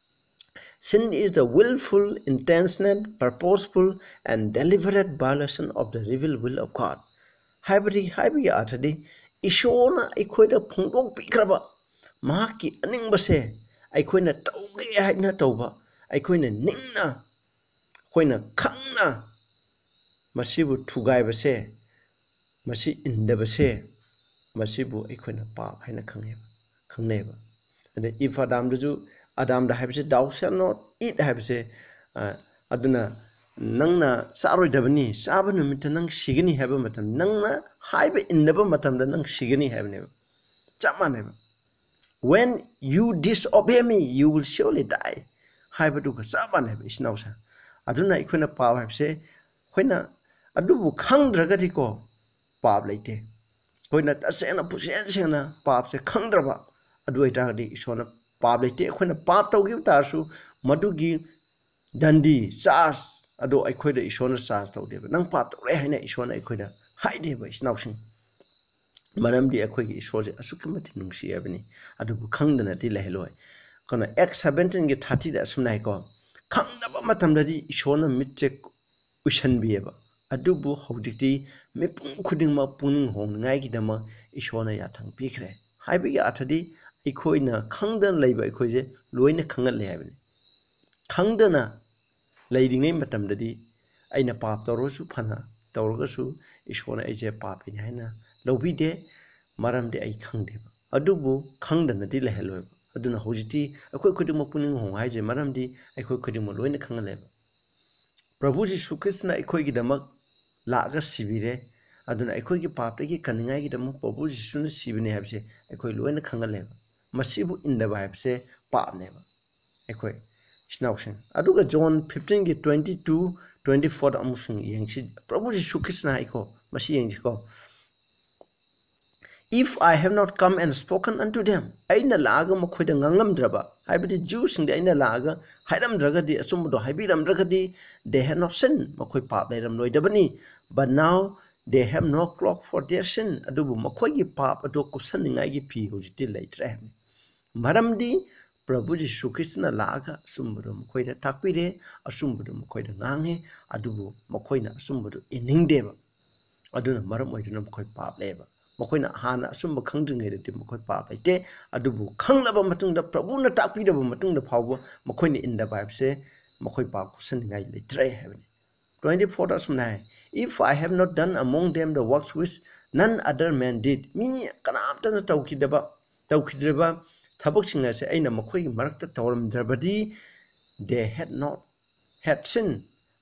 sin is the willful, intentional, purposeful and deliberate violation of the revealed will of God꯫ ꯍꯥꯏꯕꯗꯤ, ꯍꯥꯏꯕꯒꯤ ꯑꯥꯔꯊꯗꯤ, ꯏꯁꯣꯔꯅ ꯑꯩꯈꯣꯏꯗ ꯐꯣꯡꯗꯣꯛꯄꯤꯈ꯭ꯔꯕ ꯃꯍꯥꯛꯀꯤ ꯑꯅꯤꯡꯕꯁꯦ ꯑꯩꯈꯣꯏꯅ ꯇꯧꯒꯦ ꯍꯥꯏꯅ ꯇꯧꯕ, ꯑꯩꯈꯣꯏꯅ ꯅꯤꯡꯅ, ꯑꯩꯈꯣꯏꯅ ꯈꯪꯅ ꯃꯁꯤꯕꯨ ꯊꯨꯒꯥꯏꯕꯁꯦ, ꯃꯁꯤ ꯏꯟꯗꯕꯁꯦ, ꯃꯁꯤꯕꯨ ꯑꯩꯈꯣꯏꯅ ꯄꯥꯞ ꯍꯥꯏꯅ ꯈꯪꯉꯦꯕ, ꯈꯪꯅꯩꯕ꯫ ꯑꯗ Eve ꯑꯗꯥꯝꯗꯁꯨ, ꯑꯗꯥꯝꯗ ꯍꯥꯏꯕꯁꯦ, "Thou shalt not eat" ꯍꯥꯏꯕꯁꯦ, ꯑ, ꯑꯗꯨꯅ ꯅꯪꯅ ꯆꯥꯔꯣꯏꯗꯕꯅꯤ, ꯆꯥꯕ ꯅꯨꯃꯤꯠꯇ ꯅꯪ ꯁꯤꯒꯅꯤ ꯍꯥꯏꯕ ꯃꯇꯝ, ꯅꯪꯅ ꯍꯥꯏꯕ ꯏꯟꯗꯕ ꯃꯇꯝꯗ ꯅꯪ ꯁꯤꯒꯅꯤ ꯍꯥꯏꯕꯅꯦꯕ꯫ ꯆꯞ ꯃꯥꯟꯅꯩꯕ꯫ "When you disobey me, you will surely die" ꯍꯥꯏꯕꯗꯨꯒ ꯆꯞ ꯃꯥꯟꯅꯩꯕ, ꯏꯆꯤꯟ ꯏꯅꯥꯎꯁꯦ꯫ ꯑꯗꯨꯅ ꯑꯩꯈꯣꯏꯅ ꯄꯥꯞ ꯍꯥꯏꯕꯁꯦ, ꯑꯩꯈꯣꯏꯅ ꯑꯗꯨꯕꯨ ꯈꯪꯗ꯭ꯔꯒꯗꯤꯀꯣ, ꯄꯥꯞ ꯂꯩꯇꯦ꯫ ꯑꯩꯈꯣꯏꯅ ꯇꯁꯦꯡꯅ ꯄꯨꯛꯆꯦꯟ ꯁꯦꯡꯅ ꯄꯥꯞꯁꯦ ꯈꯪꯗ꯭ꯔꯕ ꯑꯗꯨ ꯑꯣꯏꯇꯥꯔꯒꯗꯤ ꯏꯁꯣꯔꯅ ꯄꯥꯞ ꯂꯩꯇꯦ꯫ ꯑꯩꯈꯣꯏꯅ ꯄꯥꯞ ꯇꯧꯈꯤꯕ ꯇꯥꯔꯁꯨ ꯃꯗꯨꯒꯤ ꯗꯟꯗꯤ, charge, ꯑꯗꯣ ꯑꯩꯈꯣꯏꯗ ꯏꯁꯣꯔꯅ ꯆꯥꯔꯖ ꯇꯧꯗꯦꯕ, ꯅꯪ ꯄꯥꯞ ꯇꯧꯔꯦ ꯍꯥꯏꯅ ꯏꯁꯣꯔꯅ ꯑꯩꯈꯣꯏꯗ ꯍꯥꯏꯗꯦꯕ, ꯏꯆꯤꯟ ꯏꯅꯥꯎꯁꯤꯡ꯫ ꯃꯔꯝꯗꯤ ꯑꯩꯈꯣꯏꯒꯤ ꯏꯁꯣꯔꯁꯦ ꯑꯁꯨꯛꯀꯤ ꯃꯇꯤꯛ ꯅꯨꯡꯁꯤ ꯍꯥꯏꯕꯅꯤ꯫ ꯑꯗꯨꯕꯨ ꯈꯪꯗꯅꯗꯤ ꯂꯩꯍꯜꯂꯣꯏ꯫ ꯀꯩꯅꯣ, ꯑꯦꯛ ꯁꯕꯦꯟꯇꯤꯟꯒꯤ ꯊꯥꯔꯇꯤꯗ ꯑꯁꯨꯝꯅ ꯍꯥꯏꯀꯣ, ꯈꯪꯗꯕ ꯃꯇꯝꯗꯗꯤ ꯏꯁꯣꯔꯅ ꯃꯤꯠꯁꯦ ꯎꯏꯁꯟꯕꯤꯌꯦꯕ, ꯑꯗꯨꯕꯨ ꯍꯧꯖꯤꯛꯇꯤ ꯃꯤꯄꯨꯝ ꯈꯨꯗꯤꯡꯃꯛ ꯄꯨꯛꯅꯤꯡ ꯍꯣꯡꯅꯤꯡꯉꯥꯏꯒꯤꯗꯃꯛ ꯏꯁꯣꯔꯅ ꯌꯥꯊꯪ ꯄꯤꯈ꯭ꯔꯦ꯫ ꯍꯥꯏꯕꯒꯤ ꯑꯔꯊꯗꯤ ꯑꯩꯈꯣꯏꯅ ꯈꯪꯗꯅ ꯂꯩꯕ ꯑꯩꯈꯣꯏꯁꯦ ꯂꯣꯏꯅ ꯈꯪꯒꯠꯂꯦ ꯍꯥꯏꯕꯅꯤ꯫ ꯈꯪꯗꯅ ꯂꯩꯔꯤꯉꯩ ꯃꯇꯝꯗꯗꯤ ꯑꯩꯅ ꯄꯥꯞ ꯇꯧꯔꯒꯁꯨ, ꯐꯅ ꯇꯧꯔꯒꯁꯨ, ꯏꯁꯣꯔꯅ ꯑꯩꯁꯦ ꯄꯥꯄꯤꯅꯤ ꯍꯥꯏꯅ ꯂꯧꯕꯤꯗꯦ, ꯃꯔꯝꯗꯤ ꯑꯩ ꯈꯪꯗꯦꯕ꯫ ꯑꯗꯨꯕꯨ ꯈꯪꯗꯅꯗꯤ ꯂꯩꯍꯜꯂꯣꯏꯕ꯫ ꯑꯗꯨꯅ ꯍꯧꯖꯤꯛꯇꯤ ꯑꯩꯈꯣꯏ ꯈꯨꯗꯤꯡꯃꯛ ꯄꯨꯛꯅꯤꯡ ꯍꯣꯡꯉꯨ ꯍꯥꯏꯁꯦ, ꯃꯔꯝꯗꯤ ꯑꯩꯈꯣꯏ ꯈꯨꯗꯤꯡꯃꯛ ꯂꯣꯏꯅ ꯈꯪꯍꯜꯂꯦꯕ꯫ ꯄ꯭ꯔꯚꯨ ꯖꯤꯁꯨ ꯈ꯭ꯔꯤꯁꯇꯅ ꯑꯩꯈꯣꯏꯒꯤꯗꯃꯛ ꯂꯥꯛꯑꯒ ꯁꯤꯕꯤꯔꯦ꯫ ꯑꯗꯨꯅ ꯑꯩꯈꯣꯏꯒꯤ ꯄꯥꯞꯇꯒꯤ ꯀꯟꯅꯤꯡꯉꯥꯏꯒꯤꯗꯃꯛ ꯄ꯭ꯔꯚꯨ ꯖꯤꯁꯨꯅ ꯁꯤꯕꯅꯦ ꯍꯥꯏꯕꯁꯦ ꯑꯩꯈꯣꯏ ꯂꯣꯏꯅ ꯈꯪꯍꯜꯂꯦꯕ꯫ ꯃꯁꯤꯕꯨ ꯏꯟꯗꯕ ꯍꯥꯏꯕꯁꯦ ꯄꯥꯞꯅꯦꯕ, ꯑꯩꯈꯣꯏ ꯏꯆꯤꯟ ꯏꯅꯥꯎꯁꯤꯡ꯫ ꯑꯗꯨꯒ ꯖꯣꯟ ꯐꯤꯐꯇꯤꯟꯒꯤ ꯇ꯭ꯋꯦꯟꯇꯤ ꯇꯨ, ꯇ꯭ꯋꯦꯟꯇꯤ ꯐꯣꯔꯗ ꯑꯃꯨꯛꯁꯨ ꯌꯦꯡꯁꯤ꯫ ꯄ꯭ꯔꯚꯨ ꯖꯤꯁꯨ ꯈ꯭ꯔꯤꯁꯇꯅ ꯍꯥꯏꯀꯣ, ꯃꯁꯤ ꯌꯦꯡꯁꯤꯀꯣ꯫ "If I have not come and spoken unto them," ꯑꯩꯅ ꯂꯥꯛꯑꯒ ꯃꯈꯣꯏꯗ ꯉꯥꯡꯂꯝꯗ꯭ꯔꯕ, ꯍꯥꯏꯕꯗꯤ ꯖ꯭ꯌꯨꯁꯤꯡꯗ ꯑꯩꯅ ꯂꯥꯛꯑꯒ ꯍꯥꯏꯔꯝꯗ꯭ꯔꯒꯗꯤ, ꯑꯆꯨꯝꯕꯗꯣ ꯍꯥꯏꯕꯤꯔꯝꯗ꯭ꯔꯒꯗꯤ, "They had not sin," ꯃꯈꯣꯏ ꯄꯥꯞ ꯂꯩꯔꯝꯂꯣꯏꯗꯕꯅꯤ꯫ "But now they have no cloak for their sin," ꯑꯗꯨꯕꯨ ꯃꯈꯣꯏꯒꯤ ꯄꯥꯞ ꯑꯗꯨ ꯀꯨꯞꯁꯟꯅꯤꯡꯉꯥꯏꯒꯤ ꯐꯤ ꯍꯧꯖꯤꯛꯇꯤ ꯂꯩꯇ꯭ꯔꯦ ꯍꯥꯏꯕꯅꯤ꯫ ꯃꯔꯝꯗꯤ ꯄ꯭ꯔꯚꯨ ꯖꯤꯁꯨ ꯈ꯭ꯔꯤꯁꯇꯅ ꯂꯥꯛꯑꯒ ꯑꯆꯨꯝꯕꯗꯣ ꯃꯈꯣꯏꯗ ꯇꯥꯛꯄꯤꯔꯦ, ꯑꯆꯨꯝꯕꯗꯣ ꯃꯈꯣꯏꯗ ꯉꯥꯡꯉꯦ, ꯑꯗꯨꯕꯨ ꯃꯈꯣꯏꯅ ꯑꯆꯨꯝꯕꯗꯣ ꯏꯟꯅꯤꯡꯗꯦꯕ꯫ ꯑꯗꯨꯅ ꯃꯔꯝ ꯑꯣꯏꯗꯨꯅ ꯃꯈꯣꯏ ꯄꯥꯞ ꯂꯩꯌꯦꯕ꯫ ꯃꯈꯣꯏꯅ ꯍꯥꯟꯅ ꯑꯆꯨꯝꯕ ꯈꯪꯗ꯭ꯔꯤꯉꯩꯗꯗꯤ ꯃꯈꯣꯏ ꯄꯥꯞ ꯂꯩꯇꯦ, ꯑꯗꯨꯕꯨ ꯈꯪꯂꯕ ꯃꯇꯨꯡꯗ, ꯄ꯭ꯔꯚꯨꯅ ꯇꯥꯛꯄꯤꯔꯕ ꯃꯇꯨꯡꯗ ꯐꯥꯎꯕ ꯃꯈꯣꯏꯅ ꯏꯟꯗꯕ ꯍꯥꯏꯕꯁꯦ ꯃꯈꯣꯏ ꯄꯥꯞ ꯀꯨꯞꯁꯟꯅꯤꯡꯉꯥꯏ ꯂꯩꯇ꯭ꯔꯦ ꯍꯥꯏꯕꯅꯤ꯫ ꯇ꯭ꯋꯦꯟꯇꯤ ꯐꯣꯔꯗ ꯑꯁꯨꯝꯅ ꯍꯥꯏ, "If I have not done among them the works which none other man did," ꯃꯤ ꯀꯅꯥꯝꯇꯅ ꯇꯧꯈꯤꯗꯕ, ꯇꯧꯈꯤꯗ꯭ꯔꯤꯕ ꯊꯕꯛꯁꯤꯡ ꯑꯁꯦ ꯑꯩꯅ ꯃꯈꯣꯏꯒꯤ ꯃꯔꯛꯇ ꯇꯧꯔꯝꯗ꯭ꯔꯕꯗꯤ, "They had not had sin,"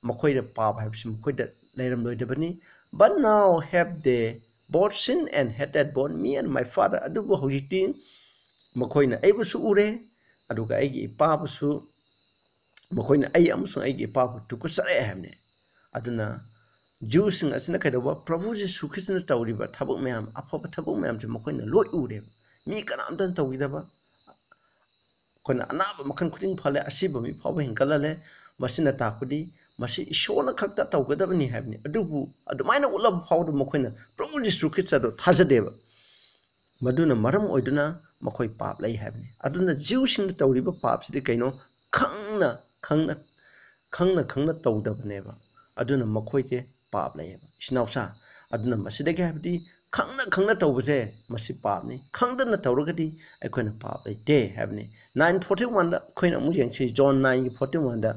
ꯃꯈꯣꯏꯗ ꯄꯥꯞ ꯍꯥꯏꯕꯁꯤ ꯃꯈꯣꯏꯗ ꯂꯩꯔꯝꯂꯣꯏꯗꯕꯅꯤ꯫ "But now have they both sin and hated both me and my Father," ꯑꯗꯨꯕꯨ ꯍꯧꯖꯤꯛꯇꯤ ꯃꯈꯣꯏꯅ ꯑꯩꯕꯨꯁꯨ ꯎꯔꯦ, ꯑꯗꯨꯒ ꯑꯩꯒꯤ ꯏꯄꯥꯕꯨꯁꯨ, ꯃꯈꯣꯏꯅ ꯑꯩ ꯑꯃꯁꯨꯡ ꯑꯩꯒꯤ ꯏꯄꯥꯕꯨ ꯇꯨꯀꯠꯆꯔꯦ ꯍꯥꯏꯕꯅꯤ꯫ ꯑꯗꯨꯅ ꯖ꯭ꯌꯨꯁꯤꯡ ꯑꯁꯤꯅ ꯀꯩꯗꯧꯕ? ꯄ꯭ꯔꯚꯨ ꯖꯤꯁꯨ ꯈ꯭ꯔꯤꯁꯇꯅ ꯇꯧꯔꯤꯕ ꯊꯕꯛ ꯃꯌꯥꯝ, ꯑꯐꯕ ꯊꯕꯛ ꯃꯌꯥꯝꯁꯦ ꯃꯈꯣꯏꯅ ꯂꯣꯏ ꯎꯔꯦꯕ꯫ ꯃꯤ ꯀꯅꯥꯝꯇꯅ ꯇꯧꯈꯤꯗꯕ꯫ ꯑꯩꯈꯣꯏꯅ ꯑꯅꯥꯕ ꯃꯈꯜ ꯈꯨꯗꯤꯡ ꯐꯍꯜꯂꯦ, ꯑꯁꯤꯕ ꯃꯤ ꯐꯥꯎꯕ ꯍꯦꯟꯒꯠꯍꯜꯂꯦ꯫ ꯃꯁꯤꯅ ꯇꯥꯛꯄꯗꯤ ꯃꯁꯤ ꯏꯁꯣꯔꯅ ꯈꯛꯇ ꯇꯧꯒꯗꯕꯅꯤ ꯍꯥꯏꯕꯅꯤ꯫ ꯑꯗꯨꯕꯨ ꯑꯗꯨꯃꯥꯏꯅ ꯎꯠꯂꯕ ꯐꯥꯎꯕꯗ ꯃꯈꯣꯏꯅ ꯄ꯭ꯔꯚꯨ ꯖꯤꯁꯨ ꯈ꯭ꯔꯤꯁꯇꯗꯣ ꯊꯥꯖꯗꯦꯕ꯫ ꯃꯗꯨꯅ ꯃꯔꯝ ꯑꯣꯏꯗꯨꯅ ꯃꯈꯣꯏ ꯄꯥꯞ ꯂꯩ ꯍꯥꯏꯕꯅꯤ꯫ ꯑꯗꯨꯅ ꯖꯤꯎꯁꯤꯡꯅ ꯇꯧꯔꯤꯕ ꯄꯥꯞꯁꯤꯗꯤ ꯀꯩꯅꯣ? ꯈꯪꯅ ꯈꯪꯅ ꯈꯪꯅ ꯈꯪꯅ ꯇꯧꯗꯕꯅꯦꯕ꯫ ꯑꯗꯨꯅ ꯃꯈꯣꯏꯁꯦ ꯄꯥꯞ ꯂꯩꯌꯦꯕ, ꯏꯆꯤꯟ ꯏꯅꯥꯎꯁꯥ꯫ ꯑꯗꯨꯅ ꯃꯁꯤꯗꯒꯤ ꯍꯥꯏꯕꯗꯤ ꯈꯪꯅ ꯈꯪꯅ ꯇꯧꯕꯁꯦ ꯃꯁꯤ ꯄꯥꯞꯅꯤ, ꯈꯪꯗꯅ ꯇꯧꯔꯒꯗꯤ ꯑꯩꯈꯣꯏꯅ ꯄꯥꯞ ꯂꯩꯇꯦ ꯍꯥꯏꯕꯅꯤ꯫ ꯅꯥꯏꯟ ꯐꯣꯔꯇꯤ ꯋꯥꯟꯗ ꯑꯩꯈꯣꯏꯅ ꯑꯃꯨꯛ ꯌꯦꯡꯁꯤ, ꯖꯣꯟ ꯅꯥꯏꯟꯒꯤ ꯐꯣꯔꯇꯤ ꯋꯥꯟꯗ,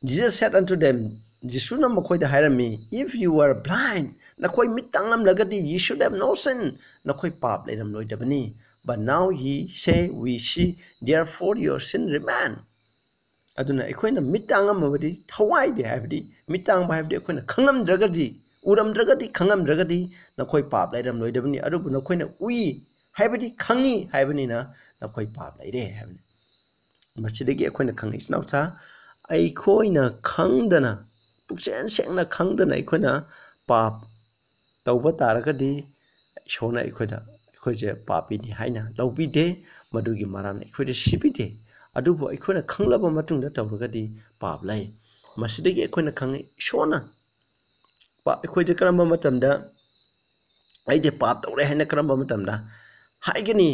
Jesus said unto them, ꯖꯤꯁꯨꯅ ꯃꯈꯣꯏꯗ ꯍꯥꯏꯔꯝꯃꯤ, "If you were blind, ꯅꯈꯣꯏ ꯃꯤꯠ ꯇꯥꯡꯂꯝꯂꯒꯗꯤ, ye should have no sin, ꯅꯈꯣꯏ ꯄꯥꯞ ꯂꯩꯔꯝꯂꯣꯏꯗꯕꯅꯤ꯫ But now ye say, we see, therefore your sin remain." ꯑꯗꯨꯅ ꯑꯩꯈꯣꯏꯅ ꯃꯤꯠ ꯇꯥꯡꯉꯝꯃꯕꯗꯤ, ꯊꯋꯥꯏꯗꯤ ꯍꯥꯏꯕꯗꯤ ꯃꯤꯠ ꯇꯥꯡꯕ ꯍꯥꯏꯕꯗꯤ ꯑꯩꯈꯣꯏꯅ ꯈꯪꯉꯝꯗ꯭ꯔꯒꯗꯤ, ꯎꯔꯝꯗ꯭ꯔꯒꯗꯤ, ꯈꯪꯉꯝꯗ꯭ꯔꯒꯗꯤ ꯅꯈꯣꯏ ꯄꯥꯞ ꯂꯩꯔꯝꯂꯣꯏꯗꯕꯅꯤ꯫ ꯑꯗꯨꯕꯨ ꯅꯈꯣꯏꯅ ꯎꯏ ꯍꯥꯏꯕꯗꯤ ꯈꯪꯉꯤ ꯍꯥꯏꯕꯅꯤꯅ ꯅꯈꯣꯏ ꯄꯥꯞ ꯂꯩꯔꯦ ꯍꯥꯏꯕꯅꯤ꯫ ꯃꯁꯤꯗꯒꯤ ꯑꯩꯈꯣꯏꯅ ꯈꯪꯉꯤ, ꯏꯆꯤꯟ ꯏꯅꯥꯎꯁꯥ, ꯑꯩꯈꯣꯏꯅ ꯈꯪꯗꯅ, ꯄꯨꯛꯆꯦꯜ ꯁꯦꯡꯅ ꯈꯪꯗꯅ ꯑꯩꯈꯣꯏꯅ ꯄꯥꯞ ꯇꯧꯕ ꯇꯥꯔꯒꯗꯤ ꯏꯁꯣꯔꯅ ꯑꯩꯈꯣꯏꯗ, ꯑꯩꯈꯣꯏꯁꯦ ꯄꯥꯄꯤꯅꯤ ꯍꯥꯏꯅ ꯂꯧꯕꯤꯗꯦ, ꯃꯗꯨꯒꯤ ꯃꯔꯥꯜ ꯑꯩꯈꯣꯏꯗ ꯁꯤꯕꯤꯗꯦ꯫ ꯑꯗꯨꯕꯨ ꯑꯩꯈꯣꯏꯅ ꯈꯪꯂꯕ ꯃꯇꯨꯡꯗ ꯇꯧꯔꯒꯗꯤ ꯄꯥꯞ ꯂꯩ꯫ ꯃꯁꯤꯗꯒꯤ ꯑꯩꯈꯣꯏꯅ ꯈꯪꯉꯤ, ꯏꯁꯣꯔꯅ ꯄꯥ-, ꯑꯩꯈꯣꯏꯁꯦ ꯀꯔꯝꯕ ꯃꯇꯝꯗ ꯑꯩꯗꯤ ꯄꯥꯞ ꯇꯧꯔꯦ ꯍꯥꯏꯅ ꯀꯔꯝꯕ ꯃꯇꯝꯗ ꯍꯥꯏꯒꯅꯤ?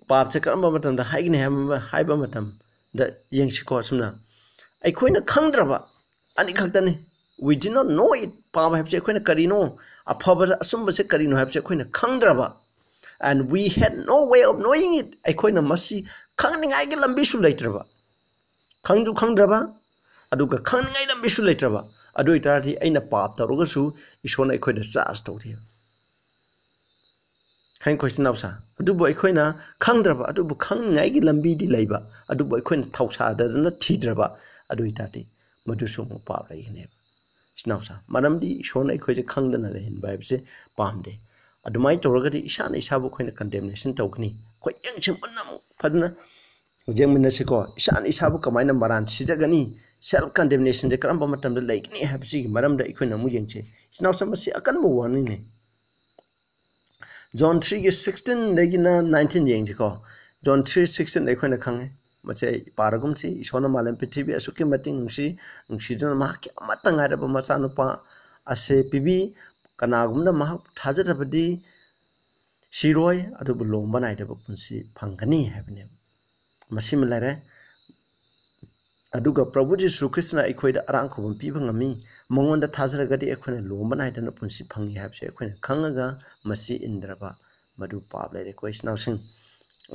ꯄꯥꯞꯁꯦ ꯀꯔꯝꯕ ꯃꯇꯝꯗ ꯍꯥꯏꯒꯅꯤ ꯍꯥꯏꯕ, ꯍꯥꯏꯕ ꯃꯇꯝꯗ ꯌꯦꯡꯁꯤꯀꯣ꯫ ꯑꯁꯨꯝꯅ ꯑꯩꯈꯣꯏꯅ ꯈꯪꯗ꯭ꯔꯕ ꯑꯅꯤꯈꯛꯇꯅꯤ꯫ We did not know it. ꯄꯥꯞ ꯍꯥꯏꯕꯁꯦ ꯑꯩꯈꯣꯏꯅ ꯀꯔꯤꯅꯣ, ꯑꯐꯕ ꯑꯆꯨꯝꯕꯁꯦ ꯀꯔꯤꯅꯣ ꯍꯥꯏꯕꯁꯦ ꯑꯩꯈꯣꯏꯅ ꯈꯪꯗ꯭ꯔꯕ, and we had no way of knowing it. ꯑꯩꯈꯣꯏꯅ ꯃꯁꯤ ꯈꯪꯅꯤꯡꯉꯥꯏꯒꯤ ꯂꯝꯕꯤꯁꯨ ꯂꯩꯇ꯭ꯔꯕ, ꯈꯪꯁꯨ ꯈꯪꯗ꯭ꯔꯕ, ꯑꯗꯨꯒ ꯈꯪꯅꯤꯡꯉꯥꯏ ꯂꯝꯕꯤꯁꯨ ꯂꯩꯇ꯭ꯔꯕ꯫ ꯑꯗꯨ ꯑꯣꯏꯇꯥꯔꯗꯤ ꯑꯩꯅ ꯄꯥꯞ ꯇꯧꯔꯒꯁꯨ ꯏꯁꯣꯔꯅ ꯑꯩꯈꯣꯏꯗ ꯆꯥꯔꯖ ꯇꯧꯗꯦꯕ꯫ ꯈꯪꯉꯤꯀꯣ, ꯏꯆꯤꯟ ꯏꯅꯥꯎꯁꯥ? ꯑꯗꯨꯕꯨ ꯑꯩꯈꯣꯏꯅ ꯈꯪꯗ꯭ꯔꯕ, ꯑꯗꯨꯕꯨ ꯈꯪꯅꯤꯡꯉꯥꯏꯒꯤ ꯂꯝꯕꯤꯗꯤ ꯂꯩꯕ, ꯑꯗꯨꯕꯨ ꯑꯩꯈꯣꯏꯅ ꯊꯧꯁꯥꯗꯗꯅ ꯊꯤꯗ꯭ꯔꯕ, ꯑꯗꯨ ꯑꯣꯏꯇꯥꯔꯗꯤ ꯃꯗꯨꯁꯨ ꯑꯃꯨꯛ ꯄꯥꯞ ꯂꯩꯒꯅꯦꯕ, ꯏꯆꯤꯟ ꯏꯅꯥꯎꯁꯥ꯫ ꯃꯔꯝꯗꯤ ꯏꯁꯣꯔꯅ ꯑꯩꯈꯣꯏꯁꯦ ꯈꯪꯗꯅ ꯂꯩꯍꯟꯕ ꯍꯥꯏꯕꯁꯦ ꯄꯥꯝꯗꯦ꯫ ꯑꯗꯨꯃꯥꯏꯅ ꯇꯧꯔꯒꯗꯤ ꯏꯁꯥꯅ ꯏꯁꯥꯕꯨ ꯑꯩꯈꯣꯏꯅ ꯀꯟꯗꯦꯝꯅꯦꯁꯟ ꯇꯧꯒꯅꯤ꯫ ꯑꯩꯈꯣꯏ ꯌꯦꯡꯁꯤ, ꯃꯨꯟꯅ ꯑꯃꯨꯛ ꯐꯖꯅ ꯌꯦꯡꯃꯤꯟꯅꯁꯤꯀꯣ꯫ ꯏꯁꯥꯅ ꯏꯁꯥꯕꯨ ꯀꯃꯥꯏꯅ ꯃꯔꯥꯟ ꯁꯤꯖꯒꯅꯤ, ꯁꯦꯜꯐ ꯀꯟꯗꯦꯝꯅꯦꯁꯟꯁꯦ ꯀꯔꯝꯕ ꯃꯇꯝꯗ ꯂꯩꯒꯅꯤ ꯍꯥꯏꯕꯁꯤꯒꯤ ꯃꯔꯝꯗ ꯑꯩꯈꯣꯏꯅ ꯑꯃꯨꯛ ꯌꯦꯡꯁꯤ꯫ ꯏꯆꯤꯟ ꯏꯅꯥꯎꯁꯥ, ꯃꯁꯤ ꯑꯀꯟꯕ ꯋꯥꯔꯅꯤꯡꯅꯤ꯫ ꯖꯣꯟ ꯊ꯭ꯔꯤꯒꯤ ꯁꯤꯛꯁꯇꯤꯟꯗꯒꯤꯅ ꯅꯥꯏꯟꯇꯤꯟ ꯌꯦꯡꯁꯤꯀꯣ꯫ ꯖꯣꯟ ꯊ꯭ꯔꯤ ꯁꯤꯛꯁꯇꯤꯟꯗ ꯑꯩꯈꯣꯏꯅ ꯈꯪꯉꯤ, ꯃꯁꯤ ꯑꯩ ꯄꯥꯔꯒꯨꯝꯁꯤ꯫ ꯏꯁꯣꯔꯅ ꯃꯥꯂꯦꯝ ꯄ꯭ꯔꯤꯊꯤꯕꯤ ꯑꯁꯨꯛꯀꯤ ꯃꯇꯤꯛ ꯅꯨꯡꯁꯤ, ꯅꯨꯡꯁꯤꯗꯨꯅ ꯃꯍꯥꯛꯀꯤ ꯑꯃꯠꯇ ꯉꯥꯏꯔꯕ ꯃꯆꯥꯅꯨꯄꯥ ꯑꯁꯦ ꯄꯤꯕꯤ꯫ ꯀꯅꯥꯒꯨꯝꯕꯅ ꯃꯍꯥꯛꯄꯨ ꯊꯥꯖꯔꯕꯗꯤ ꯁꯤꯔꯣꯏ, ꯑꯗꯨꯕꯨ ꯂꯣꯝꯕ ꯅꯥꯏꯗꯕ ꯄꯨꯟꯁꯤ ꯐꯪꯒꯅꯤ ꯍꯥꯏꯕꯅꯦꯕ꯫ ꯃꯁꯤꯃ ꯂꯩꯔꯦ꯫ ꯑꯗꯨꯒ ꯄ꯭ꯔꯚꯨ ꯖꯤꯁꯨ ꯈ꯭ꯔꯤꯁꯇꯅ ꯑꯩꯈꯣꯏꯗ ꯑꯔꯥꯡ ꯈꯨꯕꯝ ꯄꯤꯕ ꯉꯝꯃꯤ꯫ ꯃꯉꯣꯟꯗ ꯊꯥꯖꯔꯒꯗꯤ ꯑꯩꯈꯣꯏꯅ ꯂꯣꯝꯕ ꯅꯥꯏꯗꯅ ꯄꯨꯟꯁꯤ ꯐꯪꯉꯤ ꯍꯥꯏꯕꯁꯦ ꯑꯩꯈꯣꯏꯅ ꯈꯪꯉꯒ ꯃꯁꯤ ꯏꯟꯗ꯭ꯔꯕ ꯃꯗꯨ ꯄꯥꯞ ꯂꯩꯔꯦꯀꯣ, ꯏꯆꯤꯟ ꯏꯅꯥꯎꯁꯤꯡ꯫